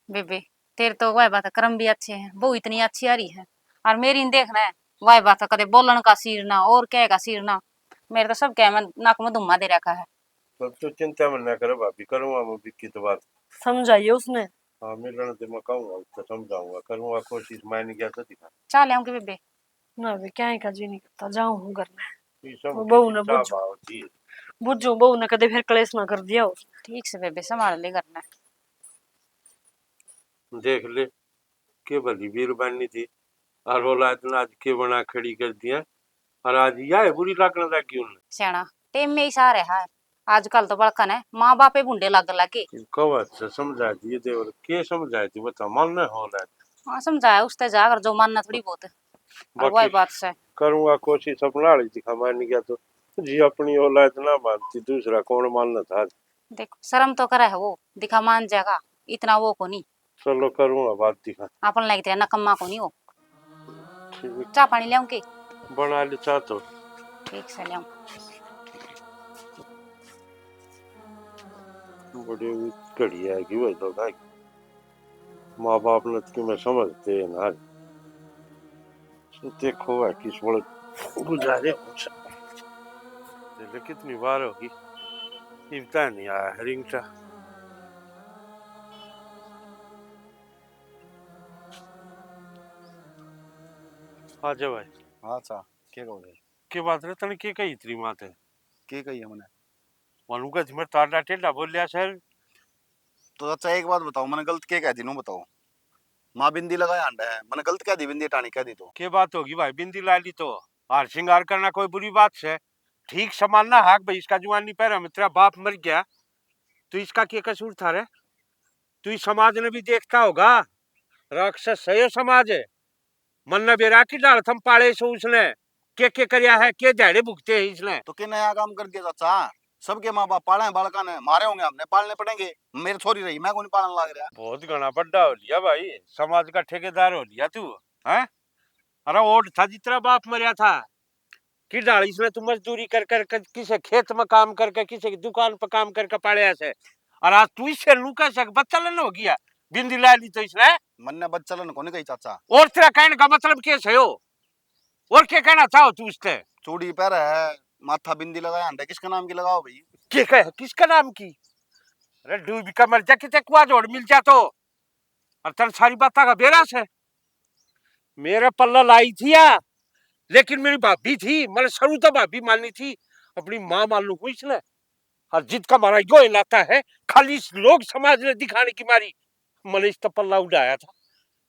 बेबे, तेरे तो वह बात कर्म भी अच्छे हैं, बहू इतनी अच्छी आ रही है, और मेरी न देखना है, वह बात कदे बोलन का सीर ना और कह का सीर ना, मेरे तो सब कह में नाक में धुम्मा दे रखा है। तो तू चिंता मत ना करे भाभी, करूँगा मैं विक्की तो बात। समझाइए उसने। हाँ, मिलन दे, मैं कहूँगा, उससे समझाऊंगा, करूँगा कोशिश, मैं नहीं गया तो दिखा। चाल आऊंगी बेबे। ना बे, क्या ही का जी नहीं करता, जाऊं हूँ घर में। ये सब वो बहू ने चाह बुझ-, भाव जी। बुझूं बहू ने कदे फिर कलेश ना कर दिया हो। ठीक से बेबे, संभाल ले घर में। देख ले, के भली बीरबानी थी, और औलाद ने आज के बना खड़ी कर दिया, और आज या है बुरी लागण लग गई उन्हें। स्याणा, टेम में ही सारे है। आजकल तो बड़कन है, माँ बापे भुंडे लाग लगे। कब अच्छा समझा दिए देवर, के समझाए थे बता, मानना हो रहा है। हाँ, समझाया उसते जा, अगर जो मानना थोड़ी बहुत। और बाकी वही बात से। करूँगा कोशिश, अपना हाल ही दिखा, मान गया तो जी, अपनी औलाद ना मानती, दूसरा कौन मानना था। देख, शर्म तो करे है वो, दिखा मान जाएगा, इतना वो को नहीं। चलो, करूँगा बात दिखा। अपन लायक तेरा नकम्मा को नहीं हो। ठीक। चाह पानी ल्याऊं के? बना ले चाह तो। ठीक से ल्याऊं। बड़ी घड़ी आएगी भाई लोग, आएगी। माँ बाप ने तो मैं समझते हैं ना। देखो भाई, किस बड़े गुजारे हो। चलो, कितनी बार होगी, इब तक नहीं आया है रिंगटा। आजा भाई। हाँ चा, के कहो रे? के बात रे, तने के कही तेरी माँ ते? के कही है मने? मानू का जिमर ताड़ा टेढ़ा बोलिया सर। तो चाचा एक बात बताओ, मने गलत के कह दी, नू बताओ। माँ बिंदी लगाए हांडे है, मने गलत कह दी, बिंदी टाणी कह दी तो। के बात होगी भाई, बिंदी ला ली तो? हार श्रृंगार करना कोई बुरी बात से? ठीक समानना हाक भाई, इसका जवानी पैरा में तेरा बाप मर गया, तो इसका के कसूर था रे? तू इस समाज ने भी देखता होगा, राक्षस है यो समाज। मन्ना बेरा की डाल थम पाले सो उसने, के के करया है, के झाड़े भुगते हैं इसने। तो के नया काम कर दिया चाचा? सबके माँ बाप पाले हैं बालका ने, मारे होंगे हमने, पालने पड़ेंगे। मेरी छोरी रही, मैं कोनी पालन लाग रहा। बहुत घना बड़ा हो लिया भाई, समाज का ठेकेदार हो लिया तू, हैं? अरे ओट था जितना बाप मरया था, कि डाल इसने तू मजदूरी कर कर कर, किसे खेत में काम करके, किसे की दुकान पर काम करके पालया से, और आज तू इससे नू कह सक बच्चा लन हो गया, बिंदी ला ली तो इसने। मन्ने बच्चा लन कोनी कही चाचा। और तेरा कहने का मतलब के से हो? और के कहना चाहो तू उससे? चूड़ी पहरे है, माथा बिंदी लगाया है, किसका नाम की लगाओ भाई? के कहे, किसका नाम की? अरे डूब का मर जा, किते कुआ जोड़ मिल जा तो। और तन सारी बात का बेरा से। मेरे पल्ला लाई थी या, लेकिन मेरी भाभी थी, मैंने शुरू तो भाभी मानी थी, अपनी माँ मान लू इसने। और जित का मारा यो लाता है, खाली इस लोग समाज ने दिखाने की मारी। मैंने इस तो पल्ला उड़ाया था।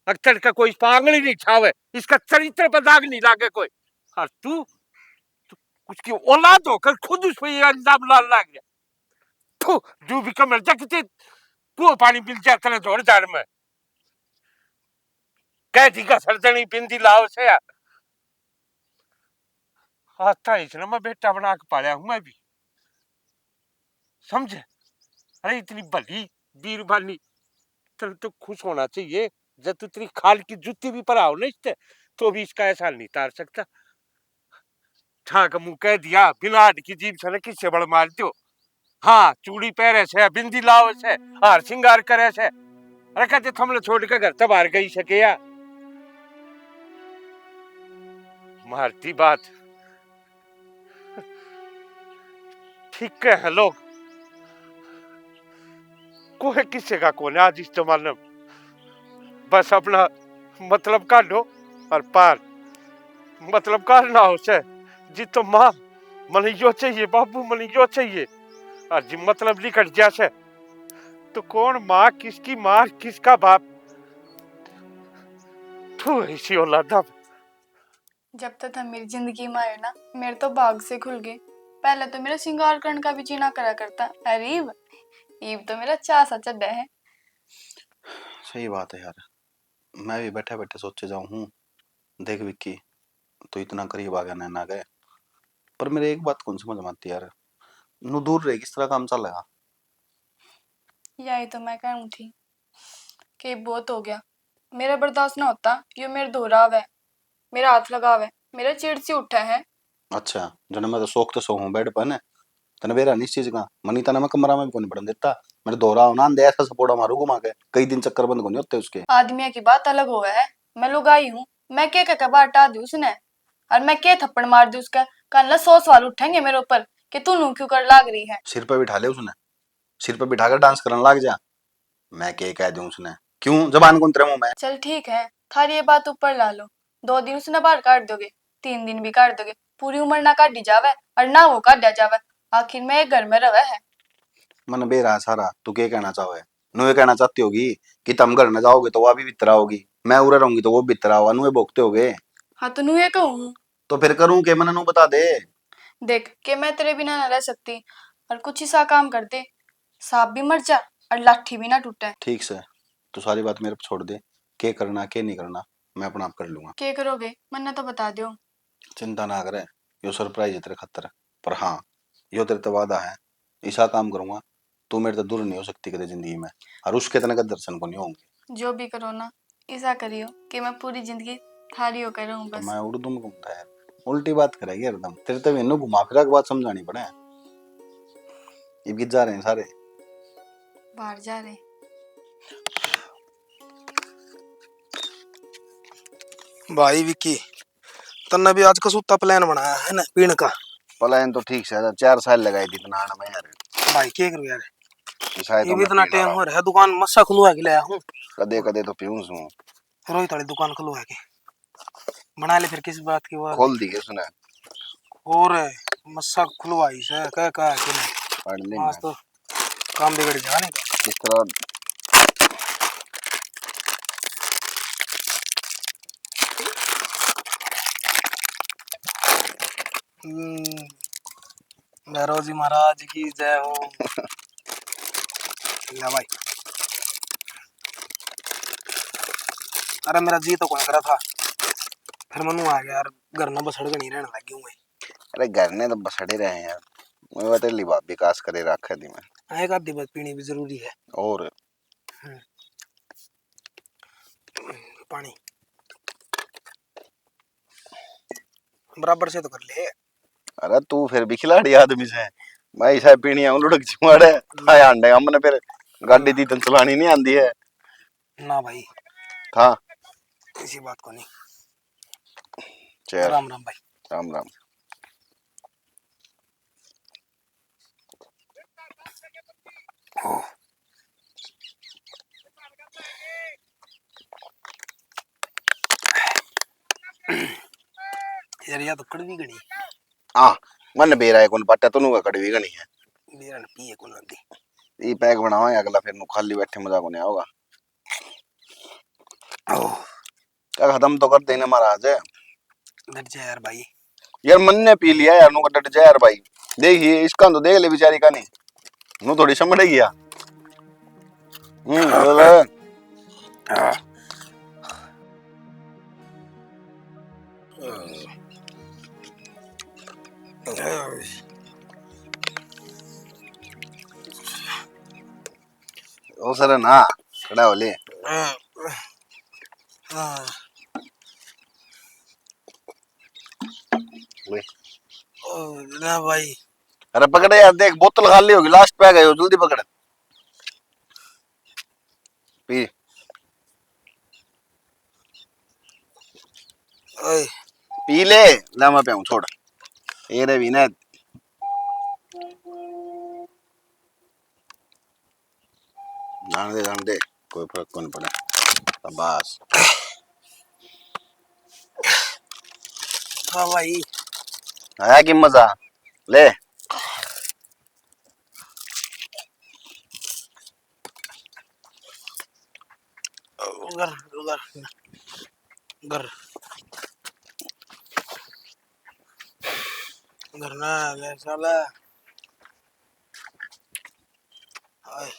अक्सर का कोई इस पर आंगली नहीं छावे, इसका चरित्र पर दाग नहीं लागे कोई। और तू, तू उसकी औलाद होकर खुद उस पर ये इल्जाम लान लाग गया। थू, जो भी कमर जा किते, तू पानी मिल जा तेरे जोर जाड़ में। कह दी का सर देनी बिंदी लाओ से यार। आता इसने मैं बेटा बना के पाला हूँ मैं भी, समझे? अरे इतनी भली बीरबानी, तेरे तो खुश होना चाहिए। जब तू तेरी खाल की जूती भी पराओ ना इससे, तो भी इसका एहसान नहीं तार सकता। ठाक मुंह कह दिया, बिना हाड की जीभ से ना किससे बड़ मार दो। हाँ, चूड़ी पहरे से, बिंदी लावे से, हार श्रृंगार करे से। अरे कहते थमने छोड़ के घर से बाहर गई सके या? मारती बात। ठीक है लोग, कोई किसी का कोने आज इस जमाने में। बस अपना मतलब काढो और पार। मतलब काढना हो से, जी तो माँ, मने यो चाहिए, बाबू, मने यो चाहिए, और जी मतलब निकट जा से, तो कौन माँ, किसकी माँ, किसका बाप? थू, इसी औलादा। जब तक थम मेरी जिंदगी में आए ना, मेरे तो भाग से खुल गए। पहले तो मेरा श्रृंगार करण का भी जी ना करा करता। अरे इब, इब तो मेरा चाह सा चढ़ा है। सही बात है यार, मैं भी बैठे बैठे सोचे जाऊं हूँ। देख विक्की, तू इतना करीब आ गया नैना के, पर मेरे एक बात कौन समझ में आती यार, नू दूर रहे किस तरह काम चलेगा? यही तो मैं कहूँ थी कि बहुत हो गया, मेरा बर्दाश्त ना होता। यो मेरे धोरा आवे, मेरा हाथ लगावे, मेरा चिड़ सी उठा है। अच्छा, जने मैं तो सोख तो सो हूँ बेड पर ने, तने बेरा नहीं इस चीज का। मनी तने मैं कमरा में भी कोनी पड़न देता। मेरे धोरा होना आंदे ऐसा सपोड़ा मारू घुमा के, कई दिन चक्कर बंद कोनी होते उसके। आदमियों की बात अलग होवे है, मैं लुगाई हूँ, मैं के कह के बाहर टाल दूँ उसने? और मैं के थप्पड़ मार दूँ उसके? कल ना सौ सवाल उठेंगे मेरे ऊपर कि तू नू क्यों कर लाग रही है। सिर पे बिठा ले उसने, सिर पे बिठा कर डांस करने लाग जा। मैं के कह दूं उसने? क्यों, जबान कौन तेरे मुंह में? चल ठीक है, थारी ये बात ऊपर ला लो, दो दिन उसने बाहर काट दोगे, तीन दिन भी काट दोगे, पूरी उम्र ना काटी जावे और ना वो काटा जावे, आखिर में एक घर में रहे है। मन बेरा है सारा, तू के कहना चाहे? नु ये कहना चाहती होगी कि तुम घर न जाओगे तो वह भी भीतर आओगी, मैं उरे रहूंगी तो वो भीतर आओ, नु ये भोगते होगे। हाँ तो नु ये कहूँ। तो फिर करूँ के, मने नु बता दे। देख के मैं तेरे बिना ना रह सकती, और कुछ ही सा काम कर दे, सांप भी मर जा और लाठी भी ना टूटे। ठीक से, तू सारी बात मेरे पे छोड़ दे, के करना के नहीं करना मैं अपना आप कर लूंगा। के करोगे, मन्ने तो बता दो। चिंता ना करे, यो सरप्राइज है तेरे खातर, पर हाँ, यो तेरे ते वादा है, इसा काम करूंगा, तू मेरे ते दूर नहीं हो सकती कदे जिंदगी में, और उसके तने कदे दर्शन को नहीं होंगे। जो भी करो ना, इसा करियो कि मैं पूरी जिंदगी थारी होकर रहूं तो बस। मैं उर्दू में घूमता है, उल्टी बात करेगी हरदम। तेरे ते मैंने घुमा फिरा के बात समझानी पड़े। इब कित जा रहे हैं सारे? बाहर जा रहे हैं। भाई विक्की, तन्ने भी आज कसूता प्लान बनाया है ना पीण का? प्लान तो ठीक से था, चार साल लगाई दी बनाने में यार। भाई के करूँ यार, ये भी इतना टाइम हो रहा है, दुकान मस्सा खुलवा के लाया हूँ। कदे कदे तो पीऊं सूं। रोहित वाली दुकान खुलवा के बना ले फिर, किस बात की बात। खोल दी उसने। और मस्सा खुलवाई से, कह कह के ना। आज तो काम बिगड़ जाएगा नहीं तो। इस तरह। हम्म, भैरव जी महाराज की जय हो। ले भाई। अरे मेरा जी तो कोई करा था, फिर मनु आ गया यार, घर में बसड़ के नहीं रहने लग गई हूँ मैं। अरे घर ने तो बसड़े रहे हैं यार, मैं तेरे लिए भाभी कास करे रखे दी मैं। हाँ, एक आधी बात पीनी भी जरूरी है। और हम्म। पानी बराबर से तो कर ले। अरे तू फिर भी खिलाड़ी आदमी से, मैं इसे पीनी आऊं लुढ़क चिमाड़े, थाए हांडे हमने फिर गाड़ी दी तन चलानी नहीं आंदी है। ना भाई। हाँ। ऐसी बात को नहीं। चल। राम राम भाई। राम राम। यार, या तो कड़वी घणी। हाँ, मन बेरा है कौन पाटा तनु का कड़वी घणी है। बेरा न पिए कौन आती। ये पैक बनावा अगला, फिर नु खाली बैठे मजा को नहीं आओगा। ओह। क्या खत्म तो कर देने महाराज। डट जा यार भाई। यार मन ने पी लिया यार, नु डट जा यार भाई। देखिए इसका तो देख ले बेचारी का नहीं, नु थोड़ी समझ गया। हम्म, बोल। ओ सर ना, खड़ा हो ले। ले। ओ ना भाई। अरे पकड़े यार, देख बोतल खाली होगी, लास्ट पे आ गए हो, जल्दी पकड़। पी। ओए। पी ले, ला मैं पियाऊं, छोड़। ये रे विनय। जान दे, जान दे, कोई फर्क कोनी पड़े। बस। हाँ भाई। आया कि मजा? ले। उधर, उधर, उधर, उधर ना, ले साला। हाय।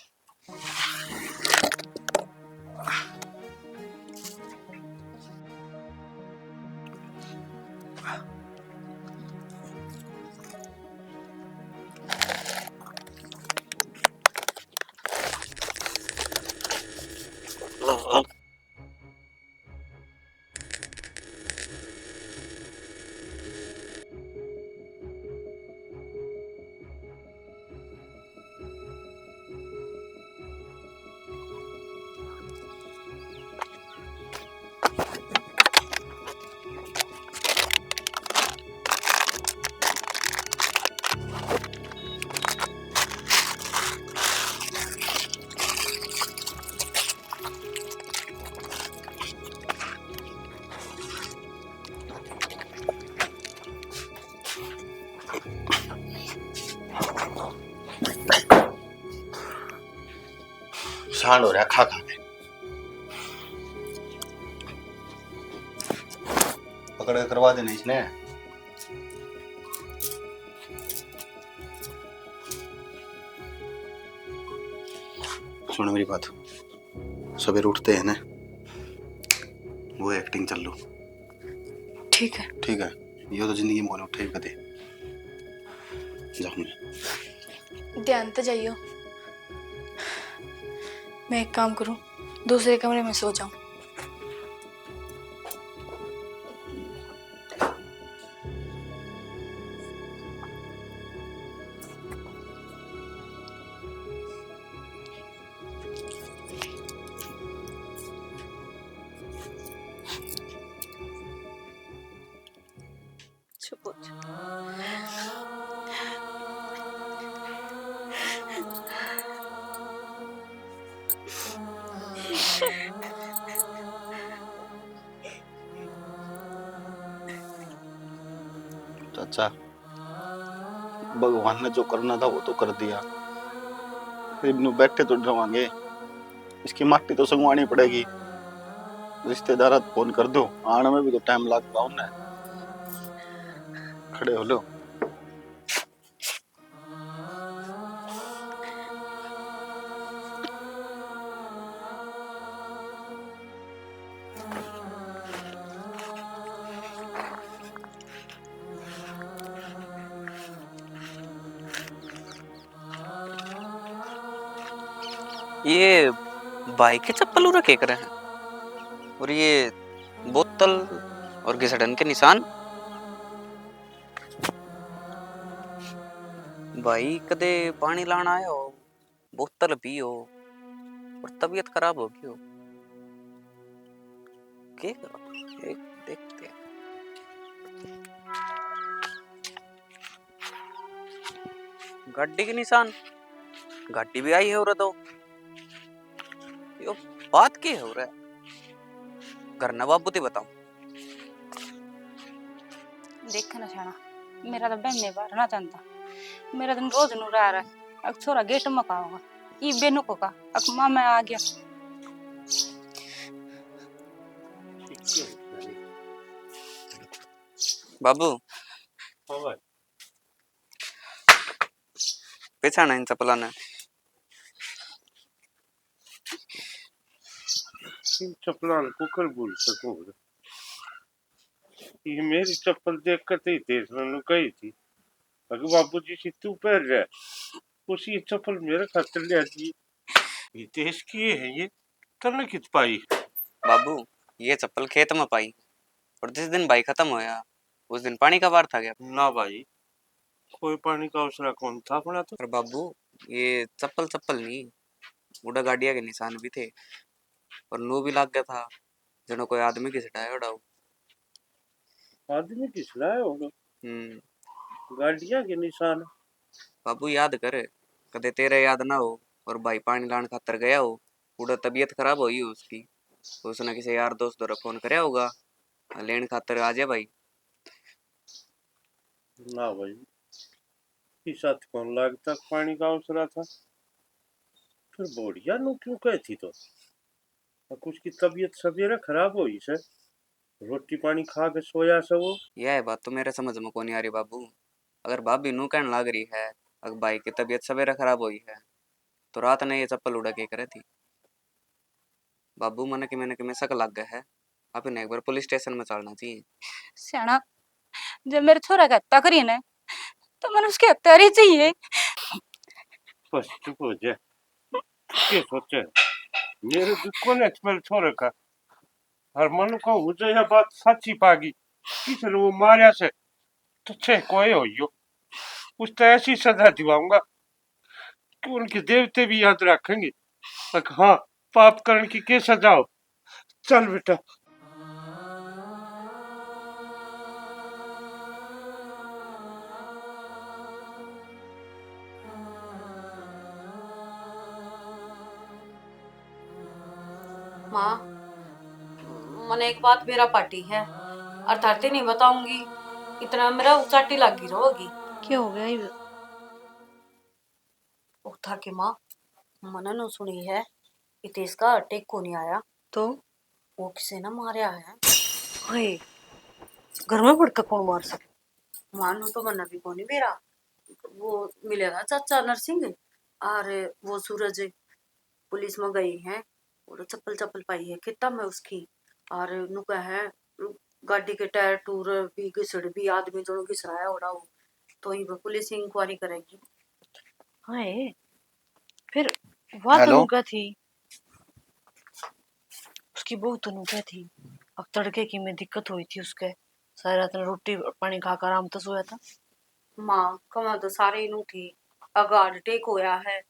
सांड हो रहा खा खा के। पकड़ के करवा देना इसने। सुन मेरी बात, सवेरे उठते हैं ना, वो एक्टिंग चल लो। ठीक है। ठीक है, यो तो जिंदगी में बोलो ठीक कदे। जाऊंगी। ध्यान तो जाइयो। मैं एक काम करूं, दूसरे कमरे में सो जाऊं। चुप हो जा। चाचा, भगवान ने जो करना था वो तो कर दिया। इब नु बैठे तो डरवांगे, इसकी माटी तो संगवानी पड़ेगी। रिश्तेदार फोन कर दो, आने में भी तो टाइम लग रहा उन्हें। खड़े हो लो। ये भाई के चप्पल उरे के करे हैं? और ये बोतल और घिसड़न के निशान। भाई कदे पानी लाना आया हो, बोतल पी हो और तबीयत खराब हो गई हो। के करो? एक देखते हैं। गाड़ी के निशान, गाड़ी भी आई है उरे तो। यो बात के है उरे? घर ना बाबू ते बताऊं। देख ना शाना, मेरा तो बहन ने बाहर ना जानता, मेरा तो रोज नू रहा रहा। अक छोरा गेट में का होगा, ई बेनु को का, अक माँ मैं आ गया। बाबू, हाँ भाई। पहचाना इन चप्पला ने? इन चप्पला को कर भूल सकूं? ये मेरी चप्पल देख कर तो हितेश ने कही थी, अगर बाबूजी से तू पहन रहा है, उसी ये चप्पल मेरे खातर ले आती। हितेश की है ये, तन्ने कित पाई? बाबू, ये चप्पल खेत में पाई, और जिस दिन भाई खत्म होया, उस दिन पानी का बार था गया। ना भाई, कोई पानी का उसरा कौन था अपना तो। पर बाबू, ये चप्पल चप्पल नहीं, उड़ा गाड़िया के निशान भी थे, और नू भी लाग गया था, जनो कोई आदमी घिसड़ाया उड़ा हो। आदमी घिसड़ाया होगा? हम्म। गाड़िया के निशान? बाबू, याद कर, कदे तेरे याद ना हो और भाई पानी लान खातर गया हो, उड़ा तबीयत खराब हुई हो उसकी, उसने किसी यार दोस्त द्वारा फोन करया होगा, लेन खातर आ जा भाई। ना भाई, इस हाथ कौन लागता पानी का उसरा था। फिर बोढ़िया नू क्यों कहती तो? अक उसकी तबीयत सवेरे खराब हुई से, रोटी पानी खा के सोया से वो। यह बात तो मेरे समझ में कोनी आ रही बाबू। अगर भाभी नू कहन लाग रही है, अगर भाई की तबीयत सवेरे खराब हुई है, तो रात ने ये चप्पल उड़ा के करे थी। बाबू, मने किमे न किमे शक लाग गया है, आप इन्हें एक बार पुलिस स्टेशन में चलना चाहिए। स्याणा, जब मेरे छोरा की हत्या करी ने, तो मैंने उसकी हत्या ही चाहिए। बस चुप हो जा। के सोचे? मेरे दुख को ने मेरे छोरे का। और मनु को हो जाए यह बात सच्ची पागी, किसी ने वो मारया से, तो छे कोई हो यो। उसको ऐसी सजा दिवाऊंगा कि उनके देवते भी याद रखेंगे। तक हाँ, पाप करण की के सजा हो। चल बेटा। माँ, मने एक बात बेरा पाटी है, और थारते नहीं बताऊंगी, इतना मेरा उचाटी लागी रहोगी। क्या हो गया इब? उठा के माँ, मने नु सुनी है, हितेश का अटैक को नहीं आया। तो? वो किसी ने मारया है। हाय, घर में पड़ के कौन मार सके? माँ, नु तो मन्ने भी कोनी बेरा। वो मिले था चाचा नरसिंह और वो सूरज पुलिस में गई हैं, और चप्पल चप्पल पाई है खेता में उसकी, और नु कहे गाड़ी के टायर टूर भी घिसड़ भी आदमी दोनों घिसराया हो रहा हो, तो ये पुलिस इंक्वायरी करेगी। हाय, फिर वह हेलो। तो नु कह थी, उसकी बहू तो नु कह थी, अब तड़के की में दिक्कत हुई थी उसके, सारी रात ने रोटी पानी खा कर आराम तो सोया था। माँ, कमा तो सारे ही नु थी, अगर हार्ट अटैक होया है,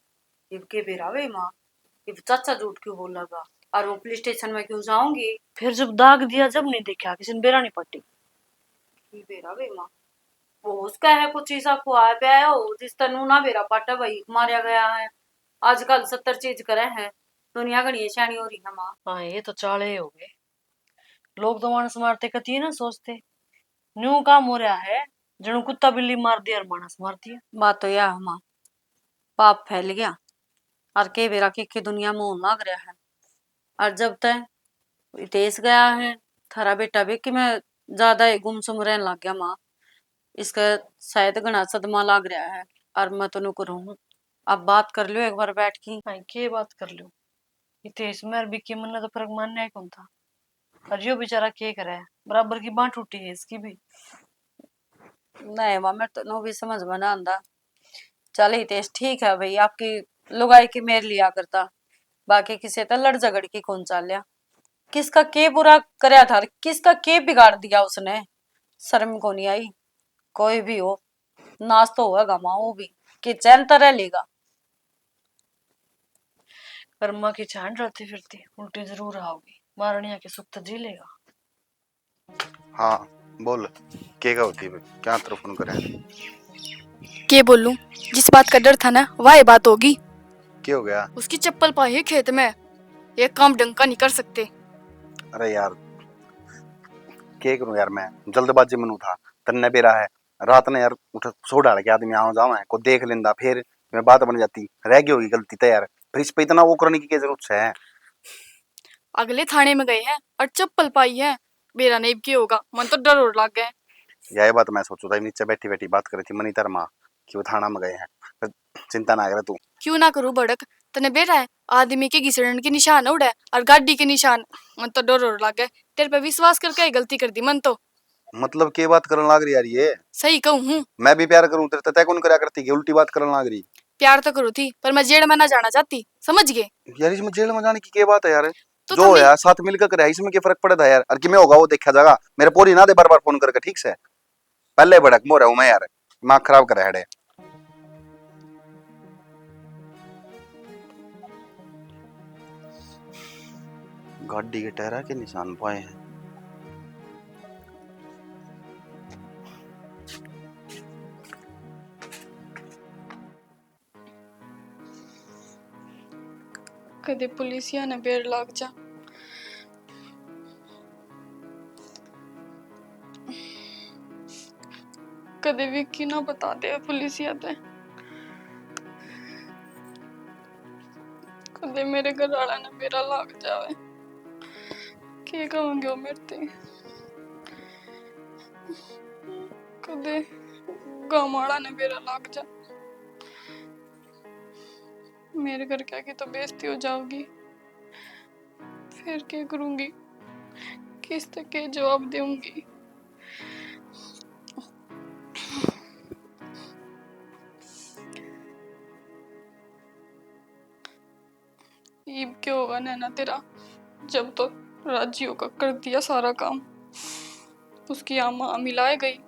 इब के बेरा वे माँ, इब चाचा झूठ क्यों बोलेगा? और वो पुलिस स्टेशन में क्यों जाओगे? फिर जब दाग दिया, जब नहीं देखा, किसी ने बेरा नहीं पाटी। की बेरा वे माँ, वो उसका है कुछ ऐसा खुआ पे आया हो, जिस तनु ना बेरा पाटा भाई मारा गया है। आजकल सत्तर चीज करे है, दुनिया घणी स्याणी हो रही है माँ। हाँ, ये तो चाले हो गए। लोग तो मानस मारते कती ना सोचते, न्यू काम हो रहा है, जणु कुत्ता बिल्ली मार दिया और मानस मार दिया। बात तो या है माँ, पाप फैल गया और के बेरा के के दुनिया में होने लाग रहा है। और जब तय विदेश गया है, थारा बेटा भी कि मैं ज्यादा ही गुमसुम रहने लग गया माँ। इसका शायद घना सदमा लाग रहा है। और मैं तो नु करूँ, अब बात कर लियो एक बार बैठ की। हाँ, के बात कर लियो? हितेश में और विक्की मन्ने तो फर्क मानने ही कौन था। और यो बेचारा के करे, बराबर की बांह टूटी है इसकी भी। नहीं माँ, मेरे तो नो भी समझ में ना आंदा। चल हितेश, ठीक है भाई, आपकी लुगाई की मेर लिया करता, बाकी किसे तै लड़ झगड़ की कौन चाल्या। किसका के बुरा करया था, किसका के बिगाड़ दिया उसने, शर्म को नहीं आई। कोई भी हो, नाश तो होगा माँ वो भी, कि चैन तो रह लेगा। कर्मा की छान रलती फिरती उल्टी जरूर आओगी, मारणिया के सुख तो जी लेगा। हाँ, बोल, के का होती है? क्या तेरे फोन करे? के बोलूं, जिस बात का डर था ना, वही बात होगी। के हो गया? उसकी चप्पल पाई है खेत में, ये काम ढंग का नहीं कर सकते। अरे यार, के करूं यार, मैं जल्दबाजी में था, तन्ने बेरा है, रात ने यार उठ सो डाल के आदमी आओ जावे, को देख लेंदा, फिर मैं बात बन जाती, रह गई होगी गलती तो यार, फिर इस पे इतना वो करने की क्या जरूरत है? अगले थाने में गए हैं और चप्पल पाई है, बेरा नहीं के होगा, मन तो डर और लग गया। यही बात मैं सोचू था, नीचे बैठी बैठी बात करी थी मनी तेरे माँ कि वो थाना में गए हैं। पर चिंता ना करे तू। क्यों ना करूँ भड़क, तने बेरा है, आदमी के घिसड़न के निशान उड़े और गाड़ी के निशान, मन तो डर और लग गए। तेरे पे विश्वास करके ही गलती कर दी मन तो। मतलब के बात करन लाग रही यार ये? सही कहूँ हूँ। मैं भी प्यार करूँ तेरे ते, तै कौन करया करती, के उल्टी बात करन लाग रही? प्यार तो करूँ थी, पर मैं जेल में ना जाना चाहती, समझ गए? यार इसमें जेल में जाने की के बात है यार? तो जो थमने यार साथ मिलकर करे, इसमें के फर्क पड़ता है यार? और किमें होगा वो देखा जाएगा। मेरे पोरी ना दे बार बार फोन करके, ठीक से? पहले भड़क मोरे हूँ मैं यार, दिमाग खराब करे हड़े। गाड़ी के टायरा के निशान पाए हैं। कदे पुलिसिया ने बेर लाग जा, कदे विक्की ना बता दे पुलिसिया ते, कदे मेरे घर वाला ने बेरा लाग जावे, के कहोगे वो मेरे ते? कदे गांव वाला ने बेरा लाग जा, मेरे घर क्या की तो बेइज्जती हो जाओगी। फिर क्या करूंगी, किस तक के जवाब दूंगी? इब क्या होगा नैना तेरा, जब तो राजी होकर कर दिया सारा काम, उसकी आमा मिलाए गई।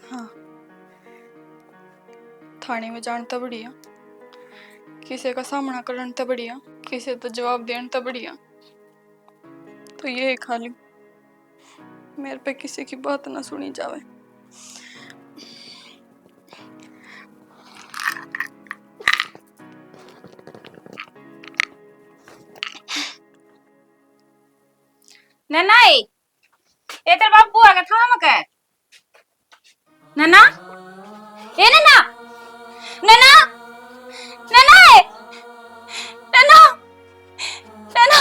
हाँ, थाने में जान तै बढ़िया, किसे का सामना करण तै बढ़िया, किसे तो जवाब देण तै बढ़िया, तो ये खा ली, मेरे पे किसी की बात ना सुनी जावे। नैना, ए, ए तेरे बाबू आ गया था मके। नैना, ए नैना, नैना, नैना, ए, नैना, नैना,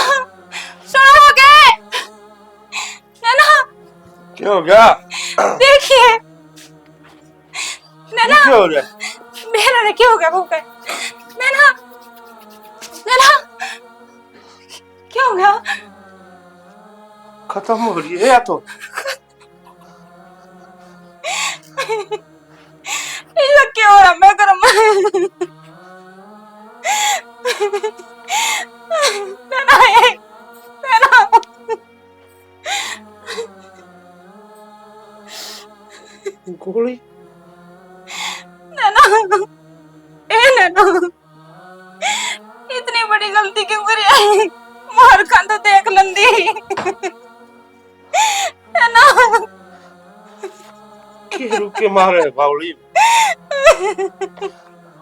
सुनो के, नैना। क्या हो गया? देखिए, नैना, क्या हो गया? मेरा ने क्या हो गया वो कर? नैना, नैना, क्या हो गया? खत्म हो रही है या तो। ये क्या हो रहा? मैं करूँ? नैना, ए, नैना। गोली? नैना, ए नैना, इतनी बड़ी गलती क्यों करी? मार खां तो देख लेंदी, है ना? के रुके मारे बावली,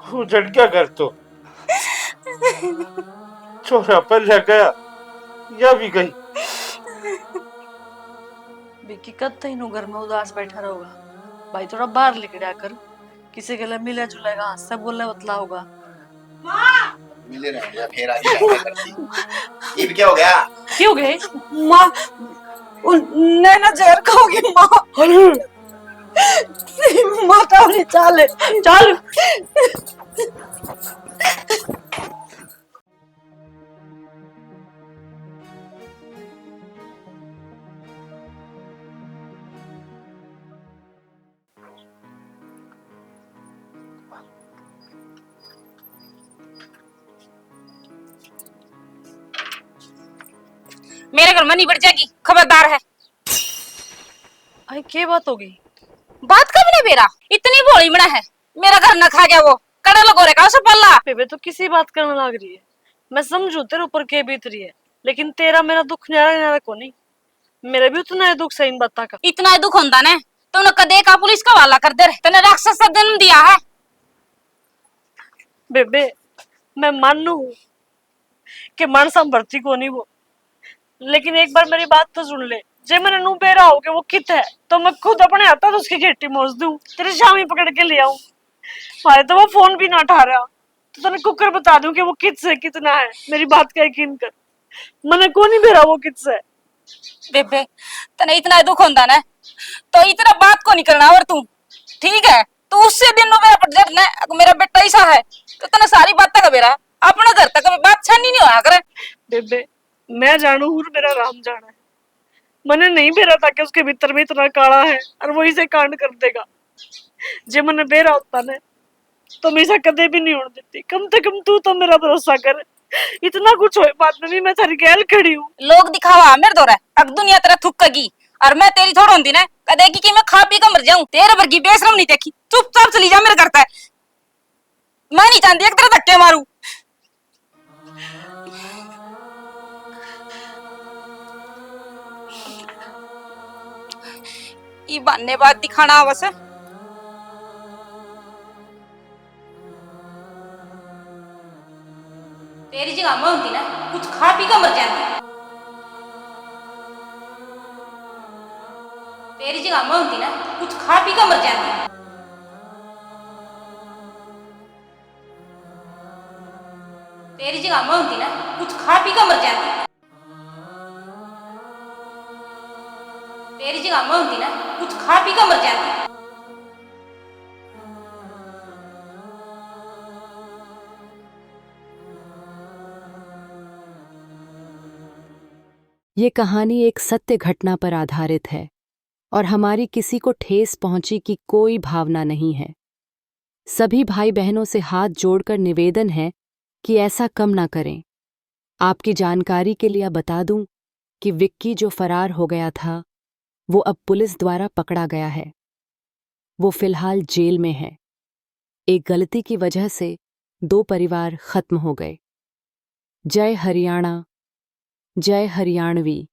वो झटका कर तो। छोरा पहले गया, या भी गई। विक्की कद तक इन्हों घर में उदास बैठा रहोगा? भाई थोड़ा बाहर लिकड़ा कर, किसी के लिए मिले जुलेगा, हंसता बोले बतला होगा। मिले रह गया, फिर आ गया करती। इब क्या हो गया? क्या हो गया? माँ, उन नैना जहर खाओगी माँ। माता ने चाल, चाल। मेरे घर में नहीं बढ़ जाएगी, खबरदार है। आई, के बात हो गई? बात का भी ना बेरा, इतनी भोली बना है, मेरा घर ना खा गया वो, कड़ा लगो रे का उसे पल्ला। बेबे, तू किसी बात करने लाग रही है? मैं समझू तेरे ऊपर के बीत रही है, लेकिन तेरा मेरा दुख न्यारा न्यारा कोनी। मेरा भी उतना ही दुख सही इन बातां का। इतना ही दुख होंदा ना, तो उन्हें कदे का पुलिस का हवाला कर दे रे। तने राक्षस का जन्म दिया है। बेबे, मैं मानू हूँ कि मानसा में भर्ती कोनी वो, लेकिन एक बार मेरी बात तो सुन ले। जे मैंने नू बेरा हो कि वो कित है, तो मैं खुद अपने हाथों तो उसकी घेटी मोच दूं, तेरे शामी पकड़ के ले आऊं। भाई तो वो फोन भी ना उठा रहा, तो तने कुकर बता दूं कि वो कित से कितना है। मेरी बात का यकीन कर, मने कोनी बेरा वो कित से। बेबे, तने इतना दुख होंदा ना, तो इतना बात को नहीं करना। और तू, ठीक है, तू उससे दिन नू मेरा पट जात ना, मेरा बेटा ऐसा है, तो तने सारी बात का बेरा, अपने घर तक बात छानी नहीं होया करे। बेबे, मैं जानू हूँ, मेरा राम जाना है। मने नहीं बेरा था कि उसके भीतर में इतना काला है और वो इसे कांड कर देगा। जे मने बेरा होता ना, तो मैं इसे कदे भी नहीं होने देती। कम से कम तू तो मेरा भरोसा कर। इतना कुछ होए बाद में भी मैं थारी गैल खड़ी हूँ। लोग दिखावा मेरे दौरे, अक दुनिया तेरा थुकगी, और मैं तेरी थोड़ होंदी ना, कदे की, कि मैं खा पी के मर जाऊं। तेरे वर्गी बेशरम नहीं देखी, चुपचाप चली जा मेरे घर तक। मैं नहीं चाहती एक तेरे धक्के मारू। ई बहाने बात दिखाना बस। तेरी जगह मैं होंदी ना, कुछ खा पी के मर जाती। तेरी जगह मैं होंदी ना, कुछ खा पी के मर जाती। तेरी जगह मैं होंदी ना, कुछ खा पी के मर जाती। तेरी जगह मैं होंदी ना, कुछ खा पी के मर जाती। ये कहानी एक सत्य घटना पर आधारित है और हमारी किसी को ठेस पहुंची की कोई भावना नहीं है। सभी भाई बहनों से हाथ जोड़कर निवेदन है कि ऐसा कम ना करें। आपकी जानकारी के लिए बता दूं कि विक्की जो फरार हो गया था, वो अब पुलिस द्वारा पकड़ा गया है। वो फिलहाल जेल में है। एक गलती की वजह से दो परिवार खत्म हो गए। जय हरियाणा, जय हरियाणवी।